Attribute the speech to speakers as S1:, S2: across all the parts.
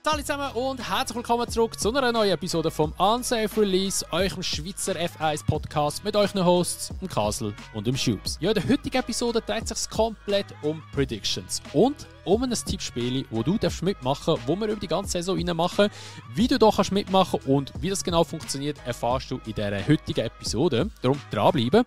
S1: Hallo zusammen und herzlich willkommen zurück zu einer neuen Episode vom Unsafe Release, eurem Schweizer F1 Podcast mit euren Hosts, dem Kasel und dem Schubs. Ja, in der heutigen Episode dreht es sich komplett um Predictions und um ein Tippspiel, wo du mitmachen darfst, wo wir über die ganze Saison rein machen. Wie du da kannst mitmachen und wie das genau funktioniert, erfährst du in dieser heutigen Episode. Darum dranbleiben.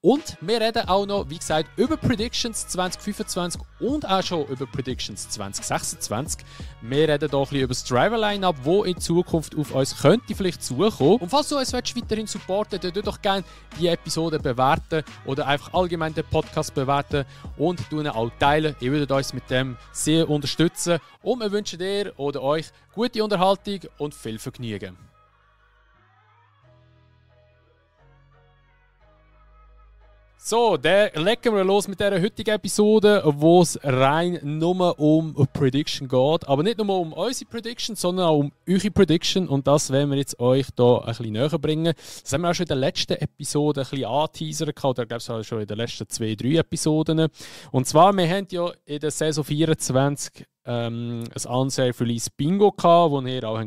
S1: Und wir reden auch noch, wie gesagt, über Predictions 2025 und auch schon über Predictions 2026. Wir reden hier ein bisschen über das Driver-Line-Up, das in Zukunft auf uns könnte vielleicht zukommen. Und falls du uns weiterhin supporten willst, dann doch gerne die Episode bewerten oder einfach allgemein den Podcast bewerten und ihn auch teilen. Ihr würdet uns mit dem sehr unterstützen. Und wir wünschen dir oder euch gute Unterhaltung und viel Vergnügen. So, dann legen wir los mit dieser heutigen Episode, wo es rein nur um Prediction geht. Aber nicht nur um unsere Prediction, sondern auch um eure Prediction. Und das werden wir jetzt euch hier ein bisschen näher bringen. Das haben wir auch schon in der letzten Episode ein bisschen angeteasert, oder ich glaube schon in den letzten 2-3 Episoden. Und zwar, wir haben ja in der Saison 24 ein Unsafe Release Bingo gehabt, wo ihr auch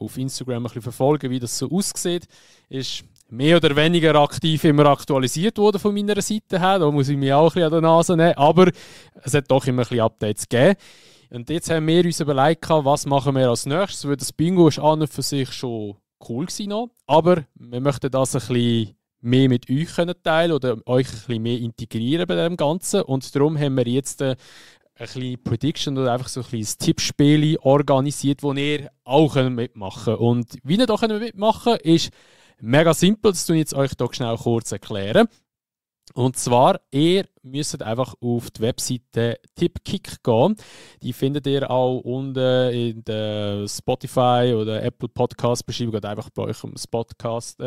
S1: auf Instagram ein bisschen verfolgen, wie das so aussieht. Ist mehr oder weniger aktiv immer aktualisiert worden von meiner Seite her. Da muss ich mich auch ein bisschen an der Nase nehmen. Aber es hat doch immer ein bisschen Updates gegeben. Und jetzt haben wir uns überlegt, was machen wir als nächstes. Weil das Bingo ist an und für sich schon cool gewesen noch. Aber wir möchten das ein bisschen mehr mit euch teilen oder euch ein bisschen mehr integrieren bei dem Ganzen. Und darum haben wir jetzt ein bisschen Prediction oder einfach so ein kleines Tippspiel organisiert, wo ihr auch mitmachen könnt. Und wie ihr da mitmachen könnt, ist mega simpel, das tue ich jetzt euch hier schnell kurz erklären. Und zwar, ihr müsst einfach auf die Webseite Tipkick gehen. Die findet ihr auch unten in der Spotify oder Apple Podcast Beschreibung oder einfach bei euch im Podcast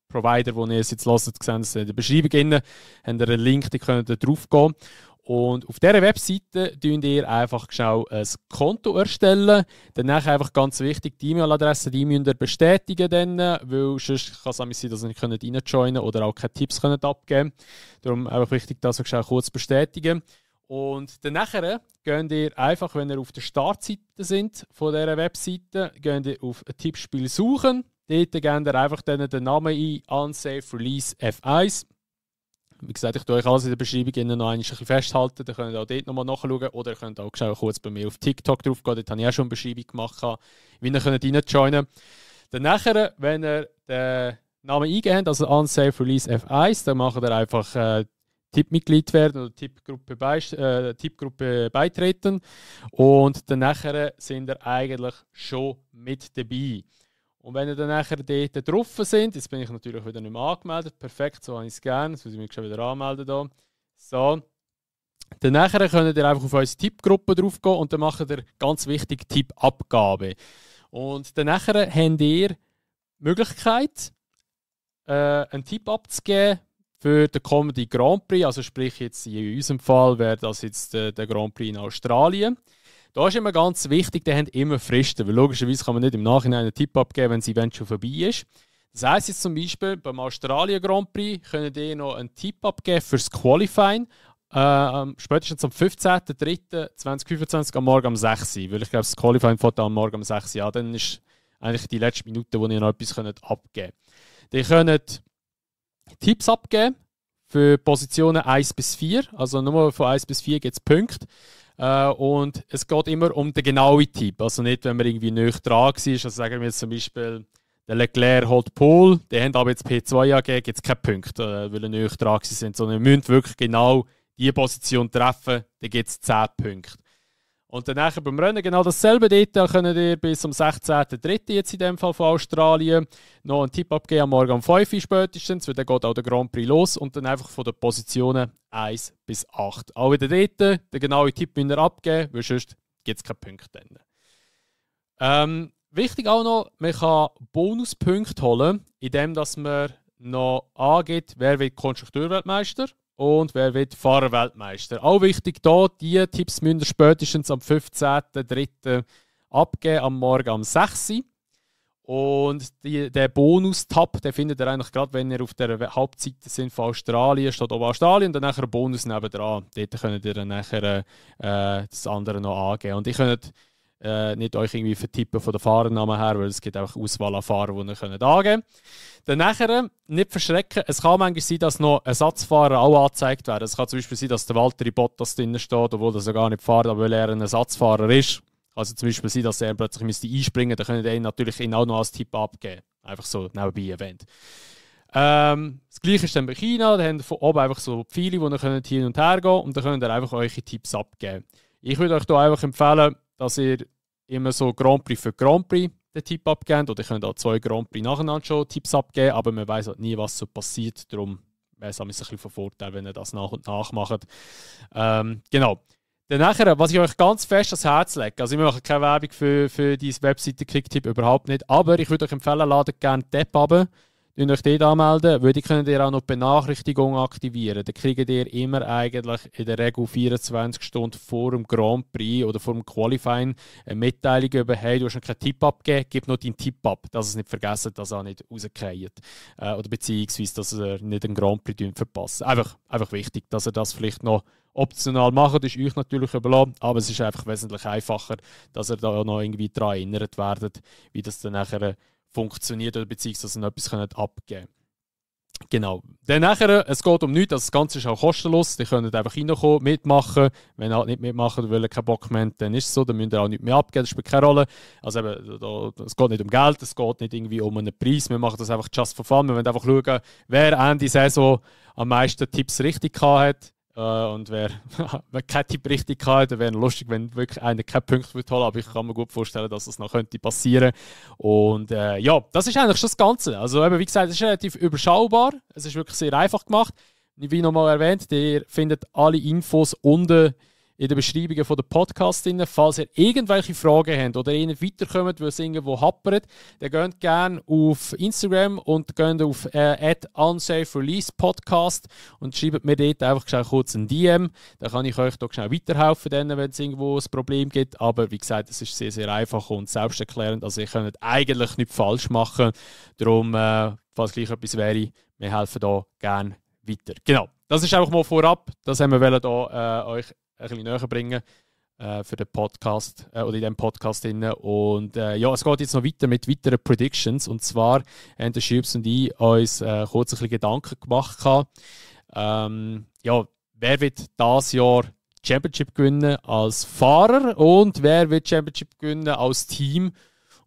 S1: Provider, wo ihr es jetzt hört, sehen Sie in der Beschreibung drin, habt ihr einen Link, die könnt ihr drauf gehen. Und auf dieser Webseite könnt ihr einfach schnell ein Konto erstellen. Danach einfach ganz wichtig, die E-Mail-Adresse, die müsst ihr bestätigen, dann, weil sonst kann es sein, dass ihr nicht reinjoinen könnt oder auch keine Tipps abgeben könnt. Darum einfach wichtig, das schnell kurz bestätigen. Und danach könnt ihr einfach, wenn ihr auf der Startseite sind von dieser Webseite, könnt ihr auf ein Tippspiel suchen. Dort gebt ihr einfach den Namen ein, Unsafe Release F1. Wie gesagt, ich tue euch alles in der Beschreibung noch ein bisschen festhalten. Dann könnt ihr auch dort nochmal nachschauen. Oder ihr könnt auch kurz bei mir auf TikTok drauf gehen. Dort habe ich auch schon eine Beschreibung gemacht, wie ihr reinjoinen könnt. Dann nachher, wenn ihr den Namen eingebt, also Unsafe Release F1, dann macht ihr einfach Tippmitglied werden oder Tippgruppe beitreten. Und dann nachher sind ihr eigentlich schon mit dabei. Und wenn ihr dann nachher dort drauf sind, jetzt bin ich natürlich wieder nicht mehr angemeldet, perfekt, so habe ich es gerne, jetzt muss ich mich schon wieder anmelden hier. So. Dann nachher könnt ihr einfach auf unsere Tippgruppe drauf gehen und dann macht ihr ganz wichtig Tippabgabe. Und dann nachher habt ihr die Möglichkeit, einen Tipp abzugeben für den kommenden Grand Prix, also sprich jetzt in unserem Fall wäre das jetzt der Grand Prix in Australien. Da ist immer ganz wichtig, die haben immer Fristen, weil logischerweise kann man nicht im Nachhinein einen Tipp abgeben, wenn das Event schon vorbei ist. Das heisst jetzt zum Beispiel, beim Australien Grand Prix könnt ihr noch einen Tipp abgeben fürs Qualifying, spätestens am 15.03.2025 am Morgen um 6 Uhr, weil ich glaube, das Qualifying fängt am Morgen um 6 Uhr an, dann ist eigentlich die letzte Minute, wo ihr noch etwas abgeben könnt. Ihr könnt Tipps abgeben für Positionen 1 bis 4, also nur von 1 bis 4 gibt es Punkte. Und es geht immer um den genauen Tipp. Also nicht, wenn man irgendwie näher dran ist. Also sagen wir jetzt zum Beispiel, der Leclerc holt Pole, die haben aber jetzt P2 angegeben, gibt es keine Punkte, weil sie näher dran sind. Sondern ihr müsst wirklich genau diese Position treffen, dann gibt es 10 Punkte. Und dann beim Rennen genau dasselbe. Dort könnt ihr bis am 16.03. jetzt in dem Fall von Australien noch einen Tipp abgeben, am Morgen um 5 Uhr spätestens, weil dann geht auch der Grand Prix los und dann einfach von den Positionen 1 bis 8. Auch wieder dort, den genauen Tipp müsst ihr abgeben, weil sonst gibt es keine Punkte. Wichtig auch noch, man kann Bonuspunkte holen, indem dass man noch angeht, wer wird Konstrukteurweltmeister und wer wird Fahrerweltmeister. Auch wichtig da, die Tipps müsst ihr spätestens am 15.03. abgeben, am Morgen um 6 Uhr. Und der Bonus-Tab, den findet ihr eigentlich gerade, wenn ihr auf der Hauptseite sind von Australien, steht oben Australien und dann nachher ein Bonus nebendran. Dort könnt ihr dann nachher das andere noch angeben. Und ihr könnt nicht euch irgendwie vertippen von den Fahrernamen her, weil es gibt einfach Auswahl an Fahrern, die ihr könnt angeben könnt. Dann nachher nicht verschrecken. Es kann manchmal sein, dass noch Ersatzfahrer auch angezeigt werden. Es kann zum Beispiel sein, dass der Valtteri Bottas drin steht, obwohl er gar nicht fährt, aber weil er ein Ersatzfahrer ist. Also zum Beispiel sein, dass er plötzlich einspringen müsste, dann könnt ihr natürlich ihn auch noch als Tipp abgeben. Einfach so nebenbei erwähnt. Das gleiche ist dann bei China. Da habt ihr von oben einfach so Pfeile, wo ihr hin und her gehen könnt und dann könnt ihr einfach eure Tipps abgeben. Ich würde euch hier einfach empfehlen, dass ihr immer so Grand Prix für Grand Prix den Tipp abgebt. Oder ihr könnt auch 2 Grand Prix nacheinander schon Tipps abgeben, aber man weiß halt nie, was so passiert. Darum wäre es ein bisschen von Vorteil, wenn ihr das nach und nach macht. Genau. Dann nachher, was ich euch ganz fest ans Herz lege, also ich mache keine Werbung für diese Webseite Quicktip, überhaupt nicht, aber ich würde euch empfehlen, ladet gerne die App runter. Könnt euch dort anmelden, weil die könnt ihr auch noch die Benachrichtigung aktivieren. Dann kriegt ihr immer eigentlich in der Regel 24 Stunden vor dem Grand Prix oder vor dem Qualifying eine Mitteilung über, hey, du hast noch keinen Tipp abgegeben, gib noch deinen Tipp ab, dass ihr es nicht vergessen, dass er nicht rausfällt. Oder beziehungsweise, dass ihr nicht den Grand Prix verpasst. Einfach wichtig, dass ihr das vielleicht noch optional macht, ist euch natürlich überlassen, aber es ist einfach wesentlich einfacher, dass ihr da noch irgendwie daran erinnert werdet, wie das dann nachher funktioniert oder beziehungsweise noch etwas abgeben könnt. Genau. Dann nachher, es geht um nichts, also das Ganze ist auch kostenlos. Ihr könnt einfach reinkommen, mitmachen. Wenn ihr halt nicht mitmachen weil ihr keinen Bock mehr habt, dann ist es so, dann müsst ihr auch nichts mehr abgeben, das spielt keine Rolle. Also eben, es geht nicht um Geld, es geht nicht irgendwie um einen Preis, wir machen das einfach just for fun. Wir wollen einfach schauen, wer Ende Saison am meisten Tipps richtig gehabt hat. Und wer keinen Tipp richtig hatte, wäre lustig, wenn wirklich einer keinen Punkt holen würde. Aber ich kann mir gut vorstellen, dass das noch passieren könnte. Und ja, das ist eigentlich schon das Ganze. Also eben, wie gesagt, es ist relativ überschaubar. Es ist wirklich sehr einfach gemacht. Wie nochmal erwähnt, ihr findet alle Infos unten in den Beschreibungen von der Podcast drin. Falls ihr irgendwelche Fragen habt oder ihr nicht weiterkommt, weil es irgendwo happert, dann geht gerne auf Instagram und geht auf @unsafereleasepodcast und schreibt mir dort einfach schnell kurz ein DM. Dann kann ich euch da schnell weiterhelfen, wenn es irgendwo ein Problem gibt. Aber wie gesagt, es ist sehr, sehr einfach und selbsterklärend. Also ihr könnt eigentlich nichts falsch machen. Darum, falls gleich etwas wäre, wir helfen da gerne weiter. Genau, das ist einfach mal vorab. Das haben wir da euch ein bisschen näher bringen für den Podcast oder in diesem Podcast. Und ja, es geht jetzt noch weiter mit weiteren Predictions. Und zwar haben der Schübs und ich uns kurz ein bisschen Gedanken gemacht. Ja, wer wird dieses Jahr Championship gewinnen als Fahrer und wer wird Championship gewinnen als Team?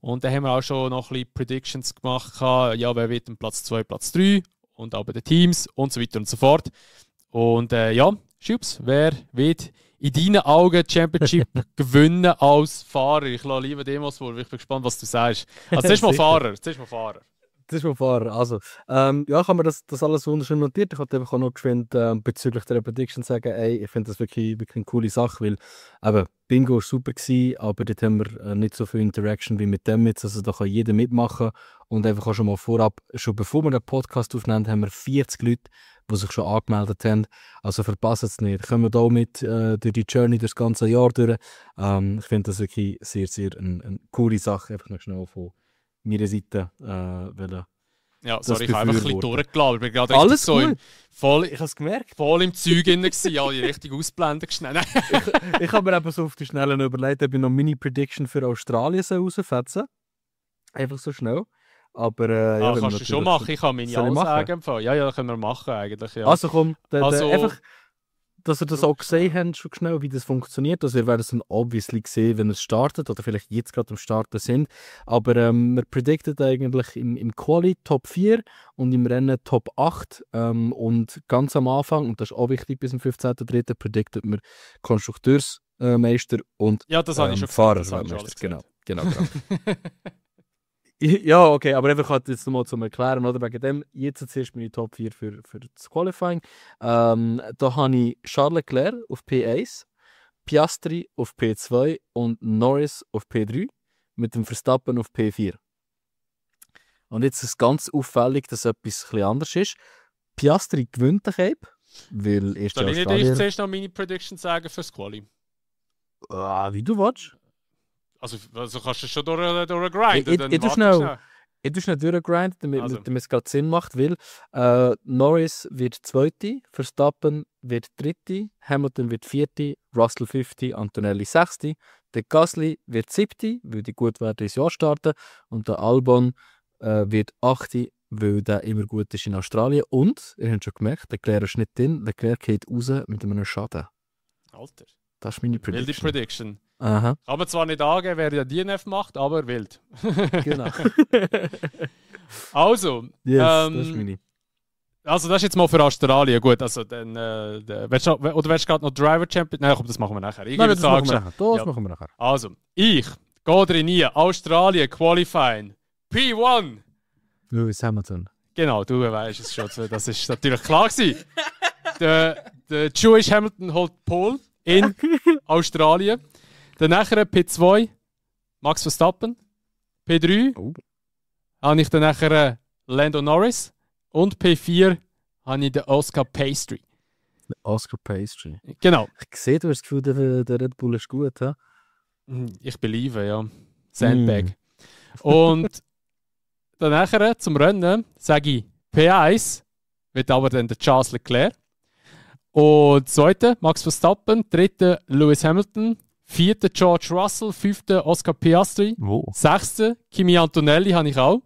S1: Und da haben wir auch schon noch ein bisschen Predictions gemacht. Ja, wer wird Platz 2, Platz 3 und auch bei den Teams und so weiter und so fort. Und ja, Schübs, wer wird in deinen Augen Championship gewinnen als Fahrer? Ich lasse lieber dem was vor, ich bin gespannt, was du sagst. Also zuerst mal Fahrer.
S2: Also, ja, ich habe mir das alles wunderschön notiert. Ich wollte einfach auch noch geschwind bezüglich der Prediction sagen, ey, ich finde das wirklich eine coole Sache, weil eben, Bingo war super gewesen, aber dort haben wir nicht so viel Interaction wie mit dem jetzt, also da kann jeder mitmachen und einfach auch schon mal vorab, schon bevor wir den Podcast aufnehmen, haben wir 40 Leute, die sich schon angemeldet haben, also verpasst es nicht. Kommen wir da mit durch die Journey das ganze Jahr durch. Ich finde das wirklich sehr, sehr eine coole Sache, einfach noch schnell von meiner Seite
S1: ja, sorry, ich habe einfach ein bisschen durchgeladen. Ich bin gerade
S2: alles
S1: so
S2: ich
S1: habe
S2: es gemerkt.
S1: Voll im Zeug drin gewesen. Ja, die richtig ausblenden schnell.
S2: Ich habe mir eben so auf die Schnelle überlegt, ob ich noch Mini-Prediction für Australien rausfetzen. Einfach so schnell. Aber ja,
S1: kannst du schon machen. Ich kann meine Ansagen empfehlen. Ja, können wir machen eigentlich. Ja.
S2: Also komm, einfach, dass ihr das auch gesehen habt, schon schnell, wie das funktioniert. Also ihr werdet es dann obviously sehen, wenn es startet oder vielleicht jetzt gerade am Starten sind. Aber wir predikten eigentlich im Quali Top 4 und im Rennen Top 8. Und ganz am Anfang, und das ist auch wichtig, bis zum 15.3. prediktet wir Konstrukteursmeister und
S1: ja, das habe ich schon
S2: Fahrermeister. Genau. Ja, okay, aber einfach halt jetzt nochmal zum Erklären, oder? Wegen dem, jetzt zuerst meine Top 4 für das Qualifying. Da habe ich Charles Leclerc auf P1, Piastri auf P2 und Norris auf P3 mit dem Verstappen auf P4. Und jetzt ist es ganz auffällig, dass etwas ein bisschen anders ist. Piastri gewinnt den Cape, weil erst
S1: Soll ich nicht zuerst noch meine Prediction sagen fürs Quali?
S2: Wie du willst.
S1: Also kannst du schon durchgrinden.
S2: Ich tu schnell. Ich tue schnell durchgrindet, damit
S1: Also.
S2: damit es gerade Sinn macht, weil Norris wird Zweite, Verstappen wird Dritte, Hamilton wird Vierte, Russell Fünfte, Antonelli Sechste, der Gasly wird Siebte, weil die gut werden ins Jahr starten, und der Albon wird Achte, weil der immer gut ist in Australien. Und, ihr habt schon gemerkt, Leclerc ist nicht drin, Leclerc geht raus mit einem Schaden.
S1: Alter.
S2: Das ist meine
S1: Wilde
S2: Prediction.
S1: Prediction.
S2: Aha,
S1: Kann man zwar nicht angeben, wer ja DNF macht, aber wild.
S2: genau.
S1: Also,
S2: Yes, das ist meine.
S1: also das ist jetzt mal für Australien. Gut, also dann willst du gerade noch Driver Champion? Nein, komm, das machen wir nachher. Ich
S2: Nein,
S1: gebe
S2: das
S1: jetzt
S2: machen wir
S1: an-
S2: nachher. Das
S1: Ja.
S2: machen wir nachher.
S1: Also, ich gehe trainieren. Australien Qualifying. P1.
S2: Lewis Hamilton.
S1: Genau, du weißt es schon. Das ist natürlich klar gewesen. Der Jewish Hamilton holt Pole in Australien. Danach P2 Max Verstappen. P3
S2: Oh.
S1: habe ich dann nachher Lando Norris. Und P4 habe ich den Oscar Piastri.
S2: Oscar Piastri.
S1: Genau.
S2: Ich sehe, du hast das Gefühl, der Red Bull ist gut, hä?
S1: Ich beliebe, ja. Sandbag. Und danach zum Rennen sage ich P1 wird aber dann der Charles Leclerc. Und zweiter Max Verstappen, dritter Lewis Hamilton, vierter George Russell, fünfter Oscar Piastri,
S2: Wo?
S1: sechster Kimi Antonelli habe ich auch.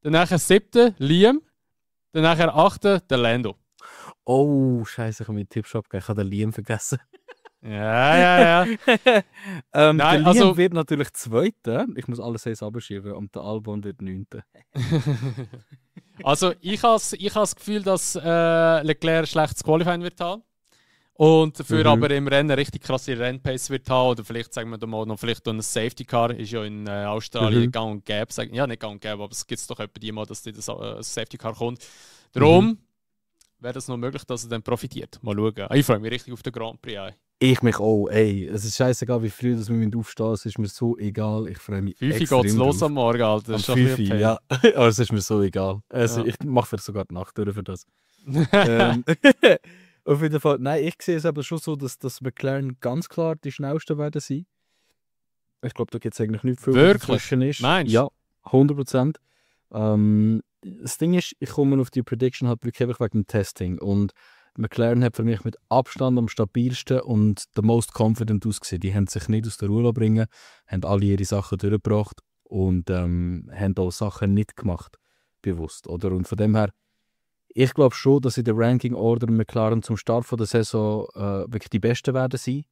S1: Danach siebter Liam, danach achter der Lando.
S2: Oh, scheiße, ich habe meinen Tipps abgegeben. Ich habe den Liam vergessen.
S1: Ja.
S2: Der
S1: Nein,
S2: Liam
S1: also-
S2: wird natürlich Zweiter. Ich muss alles eins abschieben und der Albon wird Neunter.
S1: Also ich habe das Gefühl, dass Leclerc ein schlechtes Qualifying wird haben. Und dafür aber im Rennen richtig krasse Rennpace wird haben. Oder vielleicht, sagen wir mal, noch vielleicht ein Safety Car. Ist ja in Australien gang und gäbe. Ja, nicht gang und gäbe, aber es gibt doch etwa die mal, dass das Safety Car kommt. Darum wäre es noch möglich, dass er dann profitiert. Mal schauen. Ich freue mich richtig auf den Grand Prix.
S2: Ich mich auch. Ey, es ist scheißegal, wie früh dass wir aufstehen. Es ist mir so egal. Ich freue mich
S1: 5 Uhr
S2: extrem
S1: geht es los
S2: drauf.
S1: am Morgen, Alter. Das ist
S2: Am
S1: schon
S2: 5
S1: ein
S2: Uhr,
S1: bisschen
S2: ja. Aber es ist mir so egal. Also,
S1: Ja.
S2: Ich mache vielleicht sogar die Nacht durch für das. Auf jeden Fall. Nein, ich sehe es aber schon so, dass McLaren ganz klar die schnellsten werden sein. Ich glaube, da gibt es eigentlich nicht viel, was
S1: Wirklich?
S2: dazwischen ist.
S1: Meinst du?
S2: Ja, 100%. Das Ding ist, ich komme auf die Prediction halt wirklich einfach wegen dem Testing. Und McLaren hat für mich mit Abstand am stabilsten und der most confident ausgesehen. Die haben sich nicht aus der Ruhe bringen, haben alle ihre Sachen durchgebracht und haben auch Sachen nicht gemacht, bewusst. Oder? Und von dem her, ich glaube schon, dass in der Ranking Order McLaren zum Start von der Saison wirklich die Besten werden sein.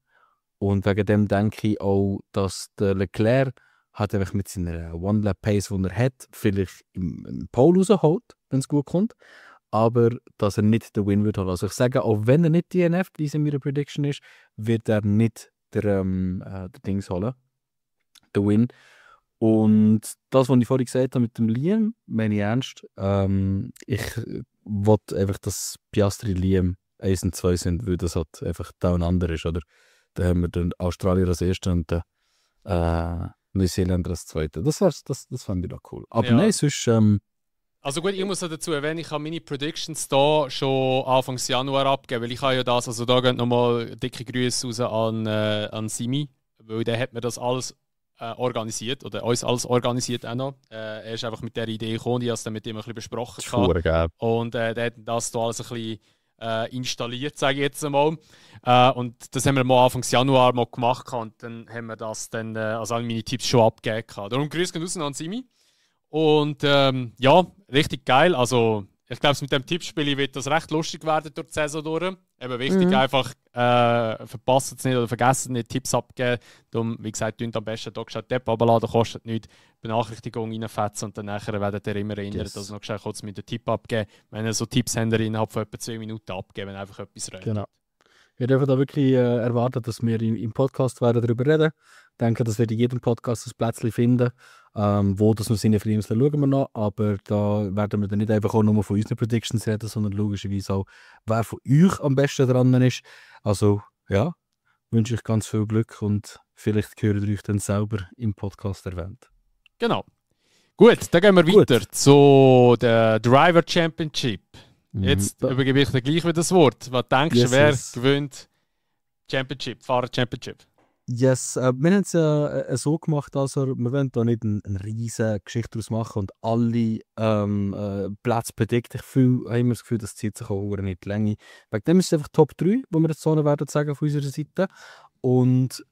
S2: Und wegen dem denke ich auch, dass der Leclerc hat einfach mit seiner One-Lap-Pace, die er hat, vielleicht im Pole rausholt, wenn es gut kommt. Aber dass er nicht den Win wird holen. Also ich sage, auch wenn er nicht DNF, wie es in meiner Prediction ist, wird er nicht den Dings holen. Den Win. Und das, was ich vorhin gesagt habe mit dem Liam, meine ich ernst. Ich wollte einfach, dass Piastri Liam 1 und 2 sind, weil das halt einfach down-under ist. Oder? Da haben wir den Australier als Ersten und den Neuseeländer als Zweiten. Das fand ich doch cool. Aber
S1: Ja.
S2: nein, sonst...
S1: Also gut, ich muss auch dazu erwähnen, ich habe meine Predictions da schon Anfang Januar abgegeben, weil ich habe ja das, also da gehen nochmal dicke Grüße raus an Simi, weil der hat mir das alles organisiert, oder uns alles organisiert auch noch. Er ist einfach mit der Idee gekommen, ich habe es dann mit ihm ein bisschen besprochen.
S2: gehabt.
S1: Und der hat das da alles ein bisschen installiert, sage ich jetzt einmal. Und das haben wir mal Anfang Januar mal gemacht und dann haben wir das dann, also alle meine Tipps schon abgegeben. Darum Grüße gehen raus an Simi. Und ja, richtig geil. Also, ich glaube, mit dem Tippspiel wird das recht lustig werden durch die Saison durch. Eben wichtig, einfach verpasst es nicht oder vergessen nicht, Tipps abgeben. Darum, wie gesagt, tönt am besten hier gescheit die App runterladen, kostet nichts. Benachrichtigung reinfetzen und dann nachher werdet ihr immer erinnern,
S2: Yes.
S1: dass ihr noch gescheit kurz mit dem Tipp abgeben. Wenn ihr so Tipps habt, innerhalb von etwa 2 Minuten abgeben, wenn einfach etwas rennt.
S2: Genau. Wir dürfen da wirklich erwarten, dass wir im Podcast werden darüber reden. Ich denke, dass wir in jedem Podcast ein Plätzchen finden. Wo das noch Sinn für uns schauen wir noch. Aber da werden wir dann nicht einfach auch nur von unseren Predictions reden, sondern logischerweise auch, wer von euch am besten dran ist. Also, ja, wünsche ich ganz viel Glück und vielleicht hören ihr euch dann selber im Podcast erwähnt.
S1: Genau. Gut, dann gehen wir
S2: Gut.
S1: weiter zu der Driver Championship. Jetzt
S2: Mhm.
S1: übergebe ich dir gleich wieder das Wort. Was denkst du,
S2: Yes,
S1: wer
S2: yes.
S1: gewinnt Championship, Fahrer Championship?
S2: Yes, wir haben es ja so gemacht, also wir wollen da nicht eine riesige Geschichte daraus machen und alle Plätze bedeckt. Habe immer das Gefühl, das zieht sich auch nicht in die Länge. Wegen dem ist es einfach Top 3, wo wir jetzt so werden sagen auf unserer Seite. Und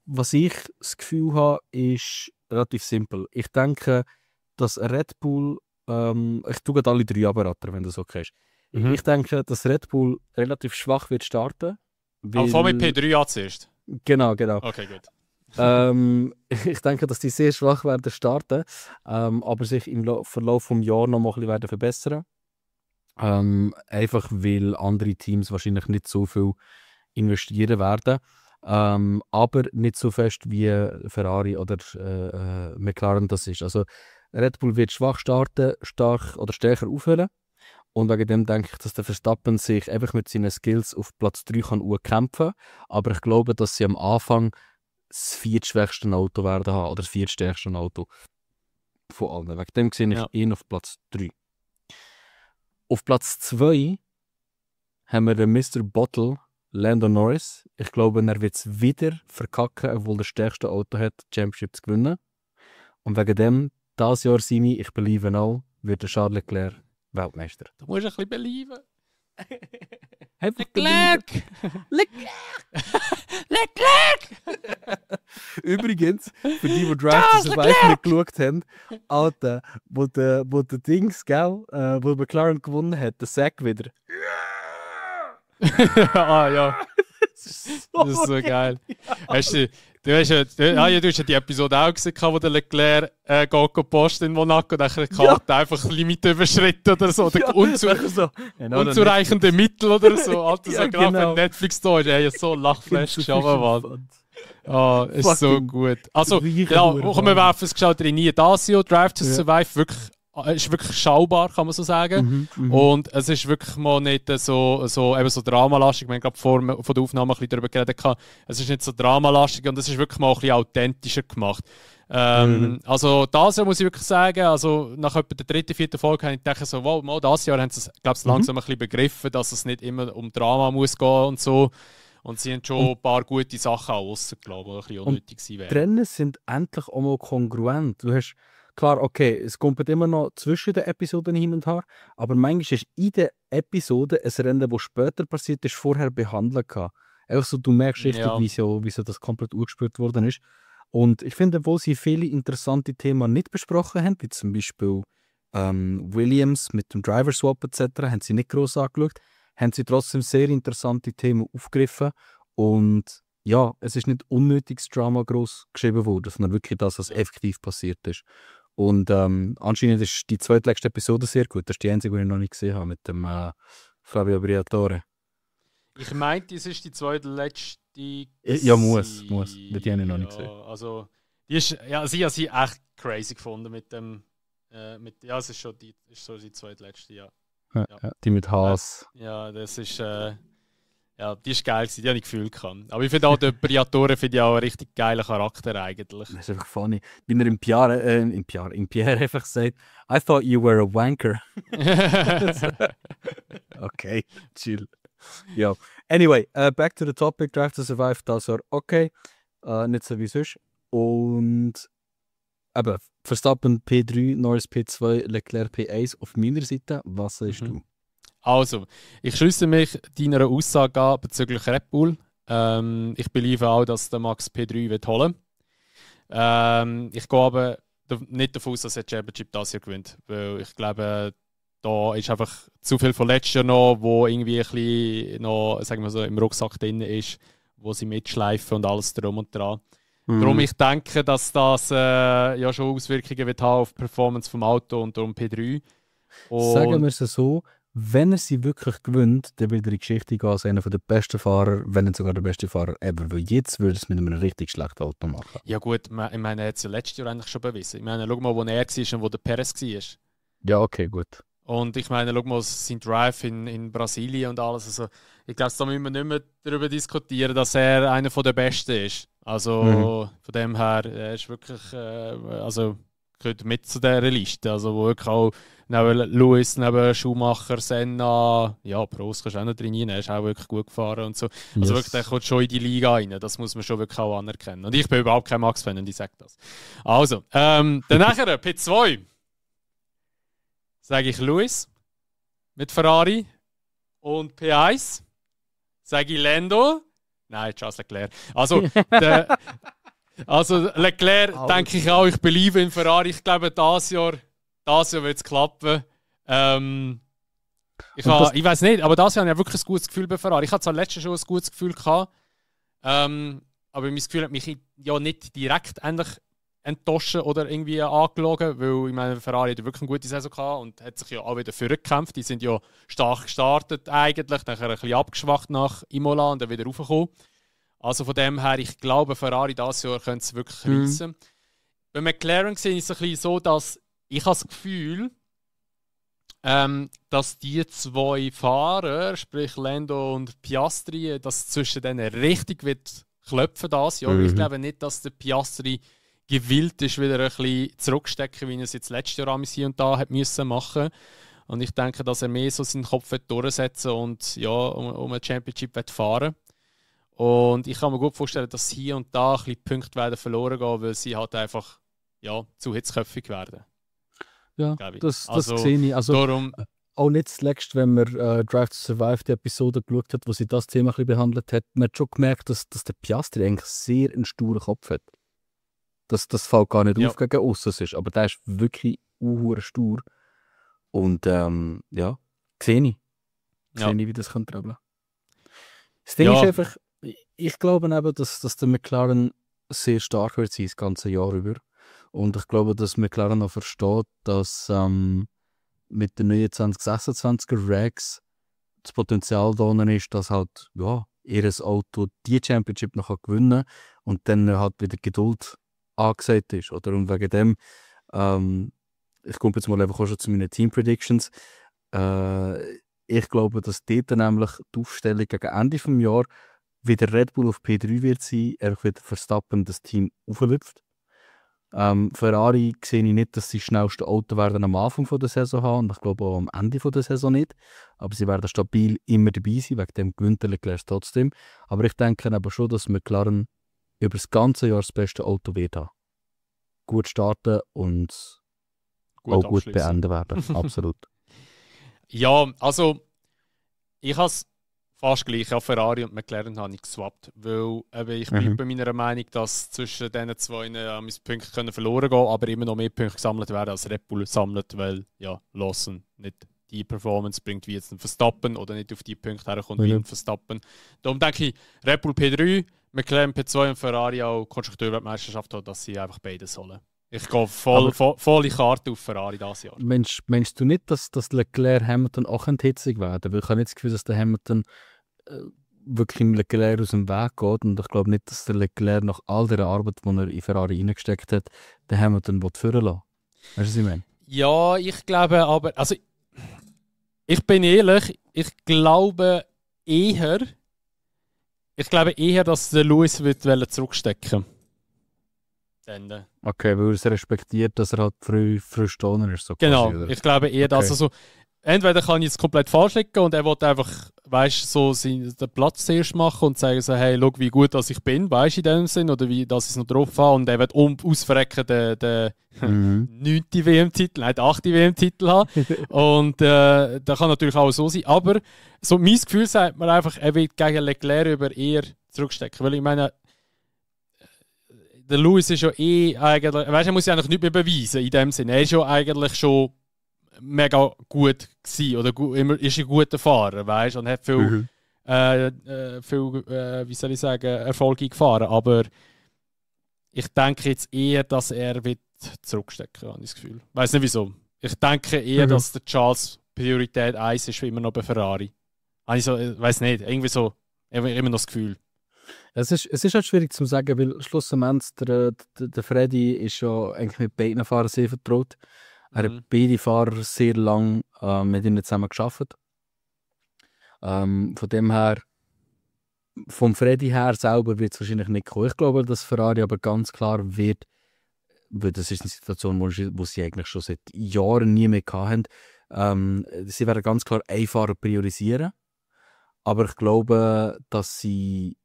S2: was ich das Gefühl habe, ist relativ simpel. Ich denke, dass Red Bull, ich tue gerade alle 3 abraten, wenn das okay ist.
S1: Mhm.
S2: Ich denke, dass Red Bull relativ schwach wird starten.
S1: Aber vor mit P3 an zuerst.
S2: Genau.
S1: Okay, gut.
S2: Ich denke, dass die sehr schwach werden starten, aber sich im Verlauf des Jahres noch mal ein bisschen werden verbessern. Einfach weil andere Teams wahrscheinlich nicht so viel investieren werden. Aber nicht so fest wie Ferrari oder McLaren das ist. Also Red Bull wird schwach starten, stark oder stärker aufhören. Und wegen dem denke ich, dass der Verstappen sich einfach mit seinen Skills auf Platz 3 kann kämpfen kann. Aber ich glaube, dass sie am Anfang das viertschwächste Auto werden haben. Oder das viertstärkste Auto von allen. Wegen dem sehe ich ihn auf Platz 3. Auf Platz 2 haben wir den Mr. Bottle, Lando Norris. Ich glaube, er wird es wieder verkacken, obwohl er das stärkste Auto hat, die Championship zu gewinnen. Und wegen dem, dieses Jahr seine, ich believe auch, wird der Charles Leclerc Weltmeister.
S1: Du musst ein bisschen belieben.
S2: Leclerc! Übrigens, für die Drive to Survive nicht geschaut haben, Alter, wo der Dings, gell, wo McLaren gewonnen hat, der Sack wieder.
S1: Ja. Das ist so geil. Du hast ja die Episode auch gesehen, wo der Leclerc posten in Monaco und dann hat einfach Limit überschritten oder so. Oder unzureichende Mittel oder so. Alter, so gerade wenn Netflix da ist, ey, so Lachflash geschaffen, Mann. Ist so gut. Also, ja, wir werfen es geschaut rein. Das Jahr Drive to Survive ist wirklich schaubar, kann man so sagen. Und es ist wirklich mal nicht so dramalastig. Wir haben gerade vor der Aufnahme ein bisschen darüber geredet. Es ist nicht so dramalastig und es ist wirklich mal ein bisschen authentischer gemacht. Also das Jahr muss ich wirklich sagen, also nach etwa der 3., 4. Folge habe ich gedacht, so, wow, mal das Jahr haben sie es langsam ein bisschen begriffen, dass es nicht immer um Drama muss gehen und so. Und sie haben schon ein paar gute Sachen auch rausgelassen, die ein bisschen unnötig gewesen wären.
S2: Die Rennen sind endlich auch mal kongruent. Du hast klar, okay, es kommt immer noch zwischen den Episoden hin und her, aber manchmal ist in der Episode ein Rennen, das später passiert ist, vorher behandelt gehabt. Einfach so, du merkst richtig, wie so das komplett urgespürt worden ist. Und ich finde, obwohl sie viele interessante Themen nicht besprochen haben, wie zum Beispiel Williams mit dem Driver Swap etc., haben sie nicht gross angeschaut, haben sie trotzdem sehr interessante Themen aufgegriffen und ja, es ist nicht unnötiges Drama gross geschrieben worden, sondern wirklich das, was effektiv passiert ist. Und anscheinend ist die zweitletzte Episode sehr gut. Das ist die einzige, die ich noch nicht gesehen habe, mit dem Fabio Briatore.
S1: Ich meinte, es ist die zweitletzte.
S2: Ja, muss. Die habe ich noch nicht gesehen.
S1: Also, die ist, ja, sie hat sie echt crazy gefunden mit dem. Es ist schon die zweitletzte, ja.
S2: Ja. Die mit Haas.
S1: Ja, das ist. Die ist geil gewesen, die habe ich Gefühl gehabt. Aber ich finde auch, der Briatore finde ich auch einen richtig geilen Charakter eigentlich.
S2: Das ist einfach funny. Wenn er im Pierre einfach sagt, I thought you were a wanker. Okay, chill. Ja. Anyway, back to the topic, Drive to Survive, das war okay. Nicht so wie sonst. Und eben, Verstappen P3, Norris P2, Leclerc P1 auf meiner Seite. Was sagst du?
S1: Also, ich schließe mich deiner Aussage an bezüglich Red Bull. Ich believe auch, dass der Max P3 wird holen. Ich gehe aber nicht davon aus, dass er die Championship das Jahr gewinnt. Weil ich glaube, da ist einfach zu viel von letztes Jahr noch, wo irgendwie ein bisschen noch, sagen wir so, im Rucksack drin ist, wo sie mitschleifen und alles drum und dran. Darum ich denke, dass das schon Auswirkungen wird haben auf die Performance vom Auto und darum P3. Und
S2: sagen wir es so, wenn er sie wirklich gewinnt, dann wird er die Geschichte gehen als einer der besten Fahrer, wenn nicht sogar der beste Fahrer ever. Weil jetzt würde es mit einem richtig schlechten Auto machen.
S1: Ja gut, ich meine, er hat es ja letztes Jahr eigentlich schon bewiesen. Ich meine, schau mal, wo er war und wo der Perez war.
S2: Ja, okay, gut.
S1: Und ich meine, schau mal, sein Drive in Brasilien und alles. Also, ich glaube, da müssen wir nicht mehr darüber diskutieren, dass er einer der Besten ist. Also von dem her, er ist wirklich, gehört mit zu dieser Liste. Also wo wirklich auch neben Lewis, neben Schumacher, Senna, ja, Prost kannst du auch noch drin rein, er ist auch wirklich gut gefahren und so. Also wirklich, der kommt schon in die Liga rein, das muss man schon wirklich auch anerkennen. Und ich bin überhaupt kein Max-Fan und ich sage das. Also, dann nachher, P2, sage ich Lewis mit Ferrari und P1 sage ich Lando. Nein, Charles Leclerc. Also, Leclerc denke ich auch, ich beliebe in Ferrari. Ich glaube, dieses Jahr wird es klappen. Ich weiß nicht, aber dieses Jahr habe ich wirklich ein gutes Gefühl bei Ferrari. Ich hatte zwar letztes Jahr schon ein gutes Gefühl gehabt, aber mein Gefühl hat mich ja nicht direkt endlich enttäuschen oder irgendwie angelogen, weil ich meine, Ferrari hat wirklich eine gute Saison gehabt und hat sich ja auch wieder vorgekämpft. Die sind ja stark gestartet eigentlich, dann ein bisschen abgeschwacht nach Imola und dann wieder raufgekommen. Also von dem her, ich glaube, Ferrari dieses Jahr könnte es wirklich reissen. Bei McLaren sehe ich es ein bisschen so, dass ich das Gefühl dass die zwei Fahrer, sprich Lando und Piastri, dass zwischen denen richtig wird klopfen das Jahr. Ich glaube nicht, dass der Piastri gewillt ist, wieder ein bisschen zurückstecken, wie er es jetzt letztes Jahr hier und da hat müssen machen. Und ich denke, dass er mehr so seinen Kopf durchsetzen und ja, um ein Championship fahren. Und ich kann mir gut vorstellen, dass hier und da ein bisschen Punkte werden verloren gehen, weil sie halt einfach ja, zu hitzköpfig werden.
S2: Ja, das sehe ich. Also, darum, auch nicht zuletzt, wenn man Drive to Survive die Episode geschaut hat, wo sie das Thema ein bisschen behandelt hat, man hat schon gemerkt, dass der Piastri eigentlich sehr einen sturen Kopf hat. Das fällt gar nicht auf gegen Ausses ist, aber der ist wirklich stur. Und ja, sehe ich, wie das kann tragen. Das Ding ist einfach, ich glaube eben, dass der McLaren sehr stark wird sein, das ganze Jahr über. Und ich glaube, dass McLaren auch versteht, dass mit den neuen 2026er Rags das Potenzial da ist, dass halt ihr Auto die Championship noch gewinnen kann und dann halt wieder Geduld angesagt ist. Oder? Und wegen dem, ich komme jetzt mal einfach auch schon zu meinen Team Predictions. Ich glaube, dass dort nämlich die Aufstellung gegen Ende des Jahres wieder Red Bull auf P3 wird sein, er wird Verstappen das Team auflüpft. Ferrari sehe ich nicht, dass sie das schnellste Auto werden am Anfang der Saison haben und ich glaube auch am Ende der Saison nicht. Aber sie werden stabil immer dabei sein, wegen dem gewinnt Leclerc trotzdem. Aber ich denke aber schon, dass McLaren über das ganze Jahr das beste Auto wird haben. Gut starten und auch gut beenden werden. Absolut.
S1: Ja, also ich habe es fast gleich. Auf Ferrari und McLaren habe ich geswappt, weil ich bleibe bei meiner Meinung, dass zwischen diesen zwei Punkte können verloren gehen, aber immer noch mehr Punkte gesammelt werden als Red Bull sammelt, weil Lawson nicht die Performance bringt wie jetzt ein Verstappen oder nicht auf die Punkte herkommt wie ein Verstappen. Darum denke ich, Red Bull P3, McLaren P2 und Ferrari auch Konstrukteurweltmeisterschaft haben, dass sie einfach beide sollen. Ich gehe volle Karte auf Ferrari dieses Jahr.
S2: Meinst du nicht, dass Leclerc Hamilton auch hitzig werden? Weil ich habe nicht das Gefühl, dass der Hamilton wirklich im Leclerc aus dem Weg geht. Und ich glaube nicht, dass der Leclerc nach all der Arbeit, die er in Ferrari reingesteckt hat, den Hamilton führen lassen. Weißt du, was ich meine?
S1: Ja, ich glaube aber... Also, ich bin ehrlich, ich glaube eher, dass der Lewis wird zurückstecken.
S2: Okay, weil er es respektiert, dass er halt früh stoner ist. So
S1: genau,
S2: quasi,
S1: ich glaube eher, dass also, entweder kann ich es komplett falsch liegen und er will einfach, so den Platz zuerst machen und sagen so, hey, schau, wie gut dass ich bin, weißt du, in dem Sinn, oder wie, dass ich es noch drauf habe und er wird ausverrecken den 9. WM-Titel, nein, den 8. WM-Titel haben. Und das kann natürlich auch so sein, aber so mein Gefühl sagt mir einfach, er wird gegen Leclerc über eher zurückstecken, weil ich meine, der Lewis ist ja eigentlich, weißt, er muss ja eigentlich nicht mehr beweisen in dem Sinne. Er ist ja eigentlich schon mega gut gewesen oder ist ein guter Fahrer, weißt, und hat viel, wie soll ich sagen, Erfolge gefahren. Aber ich denke jetzt eher, dass er wird zurückstecken, habe ich das Gefühl. Ich weiß nicht wieso. Ich denke eher, dass der Charles Priorität 1 ist, immer noch bei Ferrari. Ich weiß nicht, irgendwie so, immer noch das Gefühl.
S2: Es ist halt schwierig zu sagen, weil schlussendlich der Freddy ist ja eigentlich mit beiden Fahrern sehr vertraut. Er hat beide Fahrer sehr lange mit ihnen zusammen gearbeitet. Von dem her, vom Freddy her selber wird es wahrscheinlich nicht kommen. Ich glaube, dass Ferrari aber ganz klar wird weil das ist eine Situation, wo sie eigentlich schon seit Jahren nie mehr hatten. Sie werden ganz klar einen Fahrer priorisieren, aber ich glaube, dass sie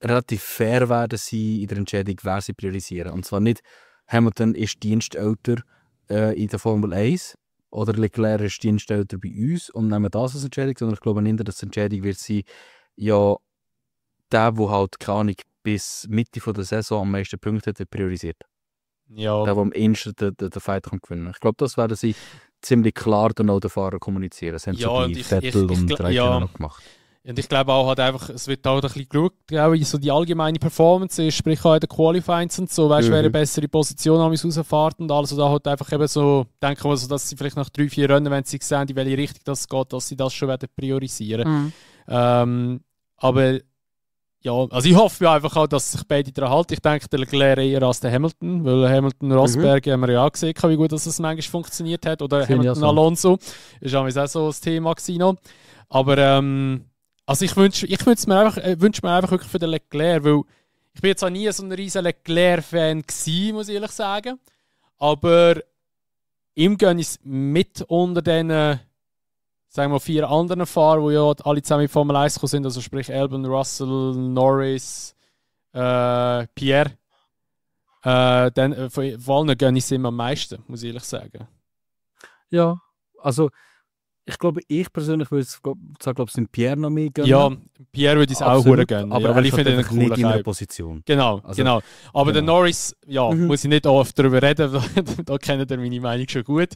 S2: relativ fair werden sein in der Entscheidung, wer sie priorisieren. Und zwar nicht, Hamilton ist dienstälter in der Formel 1 oder Leclerc ist dienstälter bei uns und nehmen das als Entscheidung, sondern ich glaube nicht, dass die Entscheidung wird sein, ja, der halt, keine Ahnung, bis Mitte von der Saison am meisten Punkte hat, priorisiert.
S1: Ja.
S2: Der am ehesten den Fight kann gewinnen. Ich glaube, das werden sie ziemlich klar dann auch den Fahrer kommunizieren. Das haben
S1: Ja,
S2: schon
S1: und
S2: bei Vettel und Räikkönen noch gemacht.
S1: Und ich glaube auch, halt einfach, es wird halt ein bisschen geschaut, glaube ich, so die allgemeine Performance ist, sprich auch in den Qualifyings und so, weißt du, wer eine bessere Position an uns rausfährt und alles. Und da halt einfach eben so, denken wir so, dass sie vielleicht nach 3-4 Rennen, wenn sie sehen, in welche Richtung das geht, dass sie das schon werden priorisieren. Aber ja, also ich hoffe ja einfach auch, dass sich beide daran halten. Ich denke, der Leclerc eher als der Hamilton, weil Hamilton-Rosberg haben wir ja auch gesehen, wie gut das manchmal funktioniert hat. Oder Hamilton-Alonso, ist auch so das Thema gewesen noch. Aber also ich wünsche mir einfach wirklich für den Leclerc, weil ich bin jetzt auch nie so ein riesen Leclerc-Fan gewesen, muss ich ehrlich sagen. Aber ihm gönne ich es mit unter den, sagen wir, 4 anderen Fahrern, die ja alle zusammen in Formel 1 gekommen sind, also sprich Albon, Russell, Norris, Pierre. Dann, vor allem gönne ich es ihm am meisten, muss ich ehrlich sagen.
S2: Ja, also ich glaube, ich persönlich würde sagen, glaube ich, Pierre noch mehr gönnen.
S1: Ja, Pierre würde ich es auch gönnen.
S2: Aber
S1: ich finde ihn eine coole
S2: nicht in einer Position.
S1: Genau, also, genau. Aber der Norris, muss ich nicht oft darüber reden, da kennt ihr meine Meinung schon gut.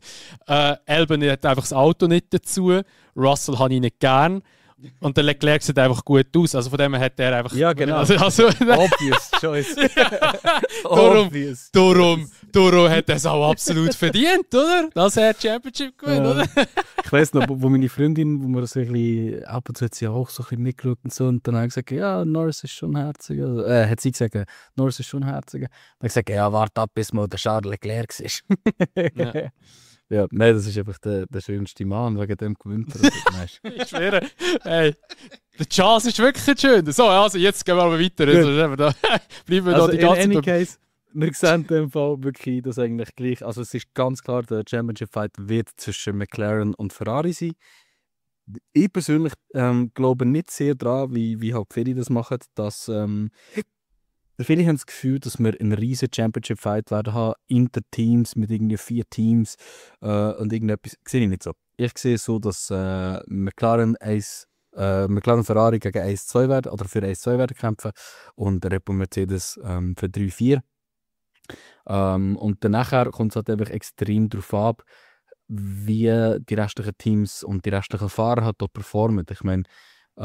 S1: Albon hat einfach das Auto nicht dazu. Russell habe ich nicht gern. Und der Leclerc sieht einfach gut aus. Also von dem her hat er einfach...
S2: Ja, genau.
S1: Also,
S2: Obvious choice.
S1: Darum hat er es auch absolut verdient, oder? Dass er die Championship gewinnt, oder?
S2: Ich weiss noch, wo meine Freundin, wo wir so ein bisschen, ab und zu hat sie auch so ein bisschen mitgeschaut und so, und dann hat sie gesagt, ja, Norris ist schon herzig. Hat sie gesagt, Norris ist schon herzig. Dann hat sie gesagt, ja, warte ab, bis mal der Charles Leclerc ist. Ja. Ja, nein, das ist einfach der schönste Mann, wegen dem gewinnt er.
S1: Ich schwöre, hey, der Charles ist wirklich schön. So, also jetzt gehen wir aber weiter. Bleiben wir da die ganze Zeit.
S2: Wir sehen in dem Fall wirklich, dass eigentlich gleich, also es ist ganz klar, der Championship Fight wird zwischen McLaren und Ferrari sein. Ich persönlich glaube nicht sehr daran, wie halt viele das machen, dass viele haben das Gefühl, dass wir einen riesen Championship Fight werden haben, Inter-Teams mit irgendwie 4 Teams und irgendetwas. Sehe ich nicht so. Ich sehe es so, dass McLaren Ferrari gegen 1-2 werden oder für 1-2 werden kämpfen und Red Bull Mercedes für 3-4. Und danach kommt es halt einfach extrem darauf ab, wie die restlichen Teams und die restlichen Fahrer halt dort performen. Ich meine,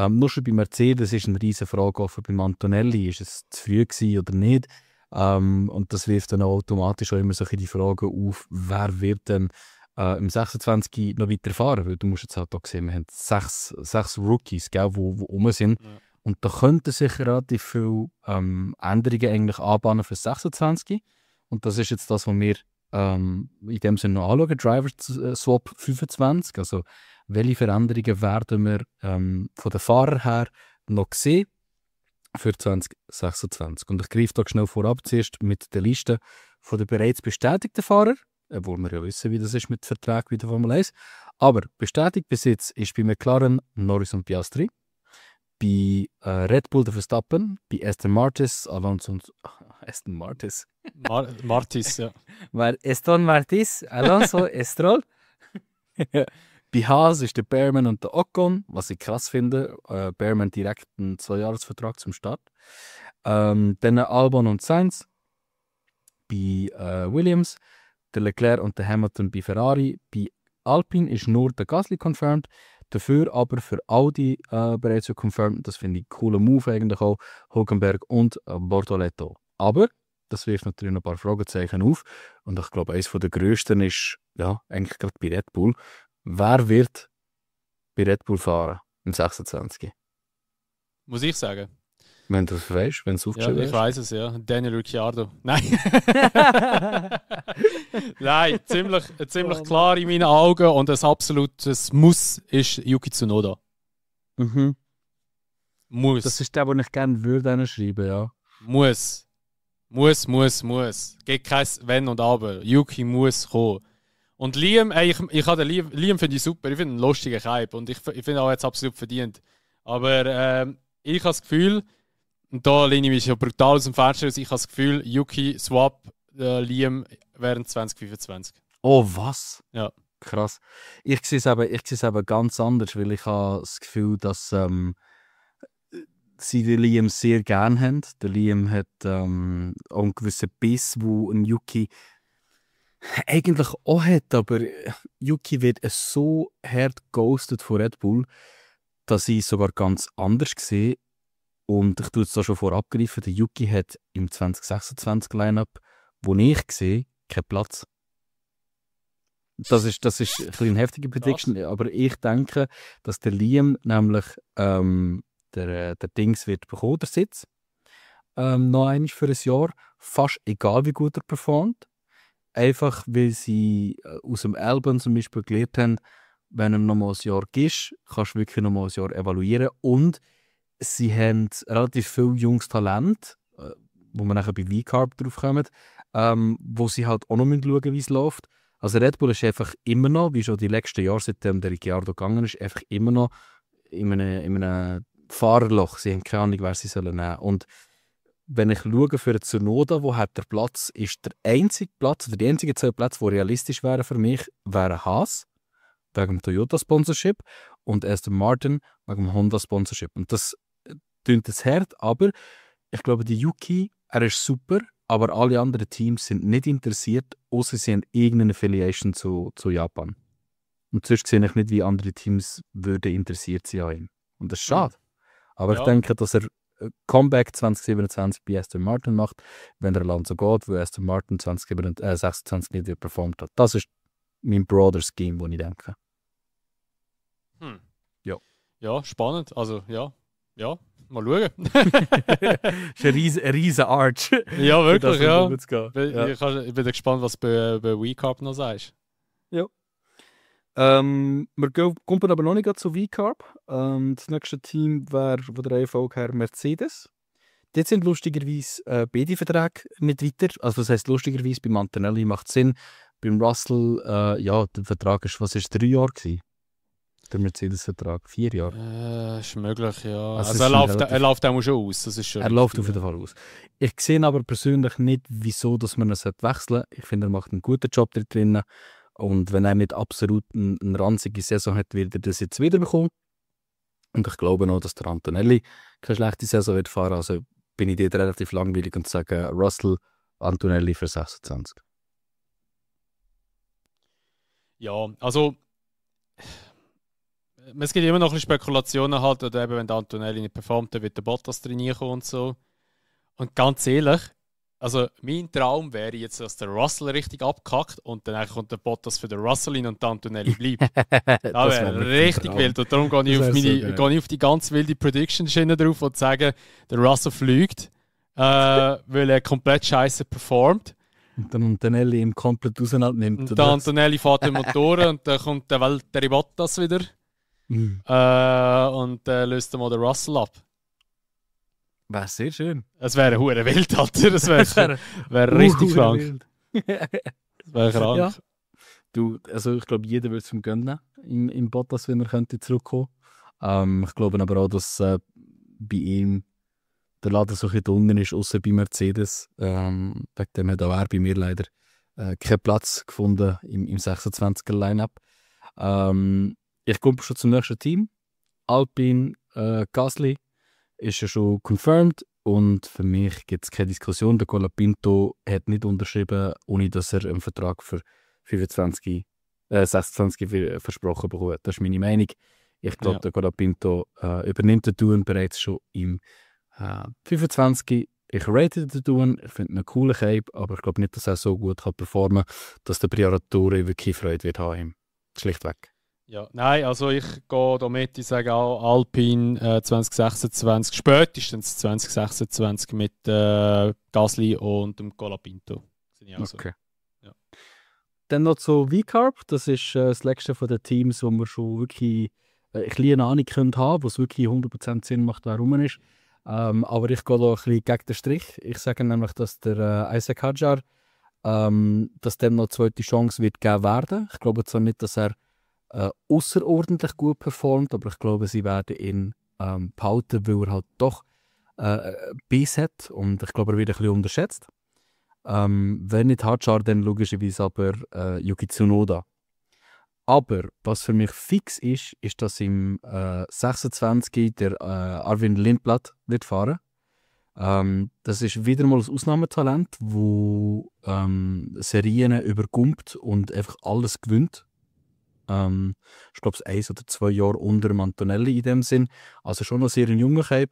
S2: nur schon bei Mercedes ist eine riesige Frage offen beim Antonelli. Ist es zu früh gewesen oder nicht? Und das wirft dann auch automatisch auch immer so die Frage auf, wer wird denn im 26 noch weiter fahren? Weil du musst jetzt halt auch sehen, wir haben 6 Rookies, die rum sind. Ja. Und da könnten sich relativ viele Änderungen eigentlich anbahnen für 26. Und das ist jetzt das, was wir in dem Sinne noch anschauen. Driver Swap 25. Also, welche Veränderungen werden wir von den Fahrern her noch sehen für 2026? Und ich greife da schnell vorab zuerst mit der Liste von den bereits bestätigten Fahrern, obwohl wir ja wissen, wie das ist mit Verträgen wie der Formel 1. Aber bestätigt bis jetzt ist bei McLaren Norris und Piastri, bei Red Bull der Verstappen, bei Aston Martis, Alonso und Aston Martis.
S1: Martis, ja.
S2: Weil Aston Martis, Alonso, Stroll. Bei Haas ist der Bearman und der Ocon, was ich krass finde. Bearman direkt einen 2-Jahres-Vertrag zum Start. Dann Albon und Sainz bei Williams, der Leclerc und der Hamilton bei Ferrari. Bei Alpine ist nur der Gasly confirmed, dafür aber für Audi bereits so confirmed. Das finde ich einen coolen Move eigentlich auch. Hülkenberg und Bortoleto. Aber das wirft natürlich noch ein paar Fragezeichen auf. Und ich glaube, eines der grössten ist ja eigentlich gerade bei Red Bull. Wer wird bei Red Bull fahren im 26?
S1: Muss ich sagen.
S2: Wenn du es weißt, wenn es aufgeschrieben ist.
S1: Ja, ich weiß es, ja. Daniel Ricciardo. Nein. Nein, ziemlich klar in meinen Augen und ein absolutes Muss ist Yuki Tsunoda.
S2: Mhm.
S1: Muss.
S2: Das ist der, den ich gerne würde schreiben, ja.
S1: Muss. Muss. Geht kein Wenn und Aber. Yuki muss kommen. Und Liam, ich habe Liam finde ich super. Ich finde ihn einen lustigen Hype und ich finde auch jetzt absolut verdient. Aber ich habe das Gefühl, und da lehne ich mich ja brutal aus dem Fenster aus, ich habe das Gefühl, Yuki swap Liam während 2025.
S2: Oh, was?
S1: Ja.
S2: Krass. Ich sehe es eben ganz anders, weil ich habe das Gefühl, dass sie den Liam sehr gern haben. Der Liam hat auch einen gewissen Biss, wo ein Yuki eigentlich auch hat, aber Yuki wird so hart ghostet von Red Bull, dass ich es sogar ganz anders sehe. Und ich tue es da schon vorab greifen, der Yuki hat im 2026-Line-Up, wo ich sehe, keinen Platz. Das ist ein bisschen eine heftige Prediction, aber ich denke, dass der Liam nämlich der Dings wird bekommen, der Sitz. Noch einmal für ein Jahr, fast egal wie gut er performt. Einfach, weil sie aus dem Album zum Beispiel gelernt haben, wenn du noch mal ein Jahr gibst, kannst du wirklich noch mal ein Jahr evaluieren. Und sie haben relativ viel junges Talent, wo wir nachher bei V-Carb drauf kommen, wo sie halt auch noch schauen müssen, wie es läuft. Also Red Bull ist einfach immer noch, wie schon die letzten Jahre, seitdem der Ricciardo gegangen ist, einfach immer noch in einem Fahrerloch. Sie haben keine Ahnung, wer sie nehmen sollen. Und wenn ich schaue für Tsunoda, wo hat der Platz, ist der einzige Platz, oder die einzigen 2 Plätze, die realistisch wären für mich, wären Haas, wegen dem Toyota-Sponsorship, und Aston Martin wegen dem Honda-Sponsorship. Und das klingt jetzt hart, aber ich glaube, die Yuki, er ist super, aber alle anderen Teams sind nicht interessiert, außer sie haben irgendeine Affiliation zu Japan. Und sonst sehe ich nicht, wie andere Teams würden interessiert sein an ihm. Und das ist schade. Aber ich denke, dass er Comeback 2027 bei Aston Martin macht, wenn der Alonso geht, wo Aston Martin 2026 nicht performt hat. Das ist mein broader Scheme, wo ich denke.
S1: Ja, spannend. Also, ja. Mal schauen.
S2: Das ist ein riesen Arch.
S1: Ja, wirklich, ja.
S2: Ja.
S1: Ich bin gespannt, was du bei WeCarb noch sagst.
S2: Ja. Wir kommen aber noch nicht zu VCarb. Das nächste Team wäre von der Reihenfolge her Mercedes. Dort sind lustigerweise beide Verträge nicht weiter. Also das heisst lustigerweise, bei Antonelli macht es Sinn. Beim Russell, der Vertrag ist, was ist 3 Jahre gewesen? Der Mercedes-Vertrag 4 Jahre.
S1: Ist möglich, ja.
S2: Also
S1: er läuft auch schon aus. Das ist schon
S2: er läuft auf jeden Fall aus. Ich sehe aber persönlich nicht, wieso dass man ihn wechseln sollte. Ich finde, er macht einen guten Job da drinnen. Und wenn er nicht absolut eine ranzige Saison hat, wird er das jetzt wieder bekommen. Und ich glaube noch, dass der Antonelli keine schlechte Saison wird fahren. Also bin ich dort relativ langweilig und sage Russell, Antonelli für 26.
S1: Ja, also es gibt immer noch ein bisschen Spekulationen halt, oder eben wenn der Antonelli nicht performt, dann wird der Bottas trainieren und so. Und ganz ehrlich, also mein Traum wäre jetzt, dass der Russell richtig abkackt und dann kommt der Bottas für den Russell in und der Antonelli bleibt. Das wäre richtig wild. Und darum gehe ich auf die ganz wilde Prediction-Schiene drauf und sage, der Russell fliegt, weil er komplett scheiße performt.
S2: Und dann Antonelli ihm komplett auseinander nimmt.
S1: Und der Antonelli fährt den Motoren und dann kommt der Valtteri Bottas wieder und löst mal den Russell ab.
S2: Wäre sehr schön.
S1: Es wäre hure wild, Alter. Das wäre richtig krank. Das wäre krank.
S2: Ja. Du, also ich glaube, jeder würde es ihm gönnen, im Bottas, wenn er könnte zurückkommen. Ich glaube aber auch, dass bei ihm der Laden so ein bisschen unten ist, außer bei Mercedes. Wegen dem hat auch er bei mir leider keinen Platz gefunden im 26er-Line-Up. Ich komme schon zum nächsten Team. Alpine Gasly ist ja schon confirmed und für mich gibt es keine Diskussion. Der Colapinto hat nicht unterschrieben, ohne dass er einen Vertrag für 26 versprochen bekommen hat. Das ist meine Meinung. Ich glaube, der Colapinto übernimmt den Touren bereits schon im 25. Ich rate den Touren, ich finde ihn einen coolen Cape, aber ich glaube nicht, dass er so gut kann performen kann, dass der Priaratore wirklich Freude wird haben. Schlichtweg.
S1: Ja, nein, also ich gehe damit, ich sage auch Alpine 2026, spätestens 2026 mit Gasly und dem Colapinto.
S2: Okay. Ja. Dann noch zu VCarb, das ist das letzte von den Teams, wo wir schon wirklich eine kleine Ahnung haben, wo es wirklich 100% Sinn macht, wer rum ist. Aber ich gehe da ein bisschen gegen den Strich. Ich sage nämlich, dass der Isaac Hadjar, dass dem noch eine zweite Chance wird geben werden. Ich glaube zwar nicht, dass er außerordentlich gut performt, aber ich glaube, sie werden ihn behalten, weil er halt doch Biss hat und ich glaube, er wird ein bisschen unterschätzt. Wenn nicht Hadjar, dann logischerweise aber Yuki Tsunoda. Aber was für mich fix ist, ist, dass im 26 der Arvin Lindblad wird fahren. Das ist wieder mal ein Ausnahmetalent, wo Serien überkommt und einfach alles gewinnt. Ich glaube, es 1 oder 2 Jahre unter dem Antonelli in dem Sinn. Also schon noch sehr ein junger Cape.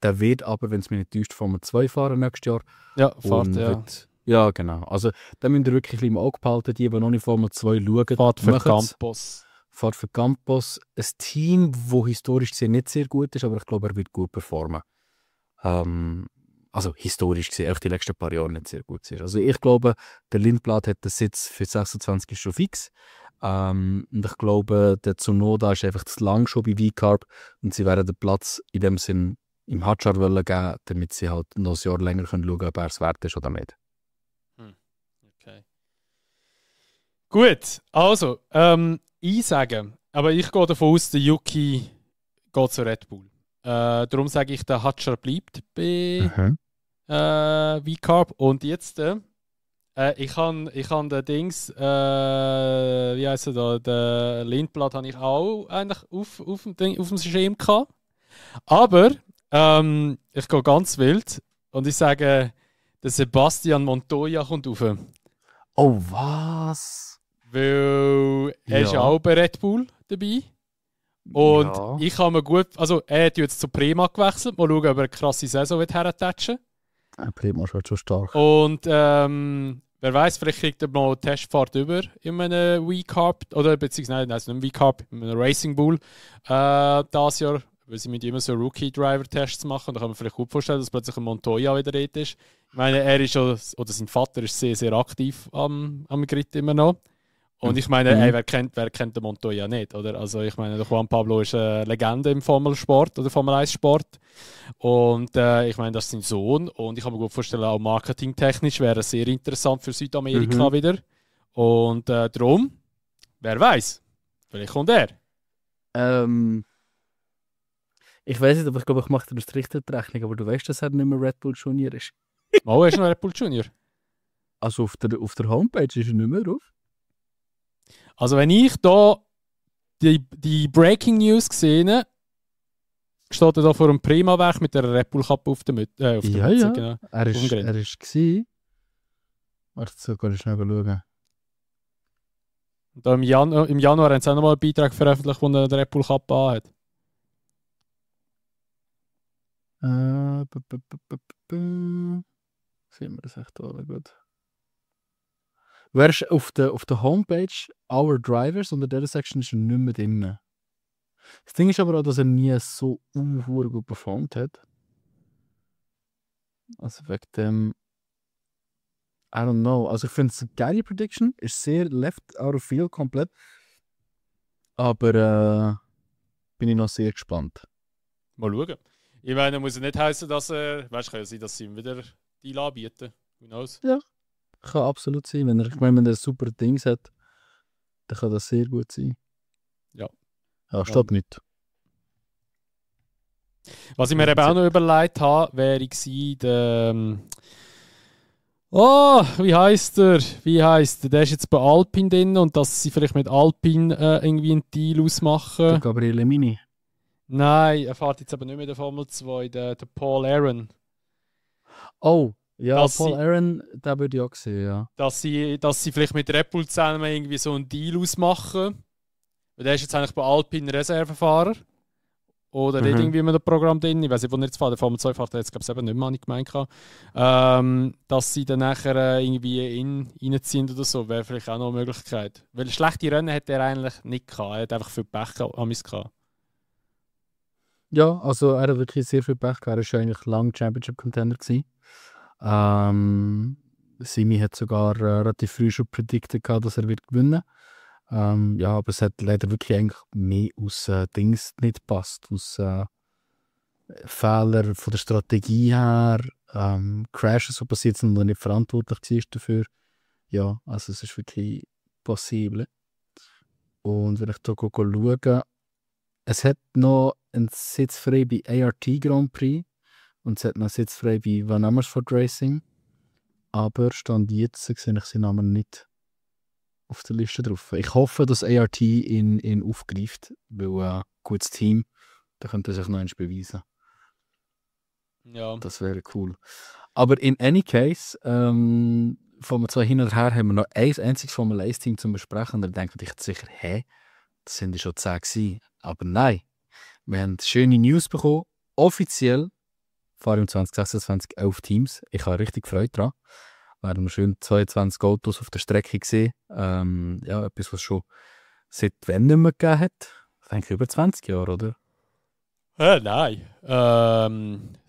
S2: Der wird aber, wenn es mich nicht täuscht, Formel 2 fahren nächstes Jahr.
S1: Ja, fahrt,
S2: Und
S1: ja.
S2: wird, ja, genau. Also da müsst ihr wirklich ein bisschen im Auge behalten, die noch nicht Formel 2 schauen.
S1: Fahrt für
S2: machen's.
S1: Campos.
S2: Fahrt für Campos. Ein Team, das historisch gesehen nicht sehr gut ist, aber ich glaube, er wird gut performen. Also historisch gesehen, auch die letzten paar Jahre nicht sehr gut ist. Also ich glaube, der Lindblad hat den Sitz für 26 schon fix. Und ich glaube, der Tsunoda ist einfach zu lang schon bei V-Carb und sie werden den Platz in dem Sinn im Hadjar geben, damit sie halt noch ein Jahr länger schauen können, ob er es wert ist oder nicht.
S1: Okay. Gut, also, ich sage, aber ich gehe davon aus, der Yuki geht zu Red Bull. Darum sage ich, der Hadjar bleibt bei V-Carb. Und jetzt, ich habe den Dings, wie heisst er da, den Lindblad habe ich auch eigentlich auf dem Schirm gehabt. Aber ich gehe ganz wild und ich sage, der Sebastian Montoya kommt rauf.
S2: Oh, was?
S1: Weil er ist ja auch bei Red Bull dabei. Und
S2: Ja.
S1: ich habe mir gut, also er hat jetzt zu Prema gewechselt, mal schauen, ob er eine krasse Saison hertatschen.
S2: Prima ist halt schon stark.
S1: Und wer weiß, vielleicht kriegt er noch eine Testfahrt über in einem V-Carb, oder beziehungsweise nein, nicht im V-Carb, in einem Racing Bull das Jahr, weil sie mit immer so Rookie-Driver-Tests machen. Da kann man vielleicht gut vorstellen, dass plötzlich ein Montoya wieder dort ist. Ich meine, er ist schon, oder sein Vater ist sehr, sehr aktiv am Grid immer noch. Und ich meine, ey, wer kennt den Montoya nicht, oder? Also ich meine, der Juan Pablo ist eine Legende im Formel-Sport oder Formel-1-Sport. Und ich meine, das ist sein Sohn. Und ich kann mir gut vorstellen, auch marketingtechnisch wäre es sehr interessant für Südamerika wieder. Und darum, wer weiß, vielleicht kommt er.
S2: Ich weiß nicht, aber ich glaube, ich mache dir eine Richterrechnung, aber du weißt, dass er nicht mehr Red Bull Junior ist.
S1: Mal, er ist noch Red Bull Junior.
S2: Also auf der Homepage ist er nicht mehr drauf.
S1: Also wenn ich da die Breaking News sehe, steht er da vor einem Prima-Werk mit der Red Bull Cup auf der Mütze.
S2: Ja.
S1: Genau.
S2: Er ist gewesen. Warte, so kann ich schnell schauen.
S1: Und da im Januar haben sie auch nochmal einen Beitrag veröffentlicht, wo er den Red Bull Cup anhat.
S2: Sehen wir das echt alle gut. Du wärst auf der Homepage Our Drivers unter dieser Section ist er nicht mehr drin. Das Ding ist aber auch, dass er nie so gut performt hat. Also wegen dem I don't know. Also ich finde es eine geile Prediction. Ist sehr left out of field komplett. Aber bin ich noch sehr gespannt.
S1: Mal schauen. Ich meine, muss ja nicht heißen, dass er. Weißt du, kann ja sein, dass sie ihm wieder Deal anbieten. Who knows?
S2: Ja. Kann absolut sein. Wenn er super Dings hat, dann kann das sehr gut sein.
S1: Ja.
S2: Ja, steht nicht.
S1: Was ich mir eben auch noch überlegt habe, wäre gewesen, der. Wie heisst der? Der ist jetzt bei Alpine drin und dass sie vielleicht mit Alpine irgendwie einen Deal ausmachen.
S2: Der Gabriele Mini.
S1: Nein, er fährt jetzt aber nicht mehr in der Formel 2, der Paul Aaron.
S2: Oh, ja,
S1: Dass
S2: Paul
S1: sie-
S2: Aaron, den würde ich auch sehen, ja.
S1: Dass sie vielleicht mit Red Bull zusammen irgendwie so einen Deal ausmachen. Weil der ist jetzt eigentlich bei Alpine Reservefahrer. Oder nicht irgendwie in einem Programm drin. Ich weiß nicht, wo er jetzt fährt. Der Formel 2 fährt er jetzt, glaube ich, eben nicht mehr, habe ich gemeint. Dass sie dann nachher irgendwie reinziehen oder so, wäre vielleicht auch noch eine Möglichkeit. Weil schlechte Rennen hat er eigentlich nicht gehabt. Er hat einfach viel Pech gehabt.
S2: Ja, also er hat wirklich sehr viel Pech gehabt. Er war eigentlich lang Championship-Contender gewesen. Simi hat sogar relativ früh schon predicted gehabt, dass er wird gewinnen. Ja, aber es hat leider wirklich eigentlich mehr aus Dings nicht gepasst. Aus Fehler von der Strategie her, Crashes, die passiert sind, und er nicht verantwortlich war dafür. Ja, also es ist wirklich possible. Und wenn ich da schaue, es hat noch einen Sitz frei bei ART Grand Prix und es hat noch einen Sitz frei bei Van Amersfoort Racing. Aber Stand jetzt sehe ich seinen Namen nicht auf der Liste drauf. Ich hoffe, dass ART ihn aufgreift, weil gutes Team, da könnte er sich noch eins beweisen.
S1: Ja.
S2: Das wäre cool. Aber in any case, von mir zwei hin und her haben wir noch ein einziges Formel 1 Team zum Besprechen. Und dann denkt ich sicher, das sind ja schon 10 gewesen. Aber nein, wir haben schöne News bekommen. Offiziell fahren im 2026 11 Teams. Ich habe richtig Freude daran. Wir haben schön 22 Autos auf der Strecke gesehen. Ja, etwas, was es schon seit wann nicht mehr gegeben hat. Ich denke über 20 Jahre, oder?
S1: Nein.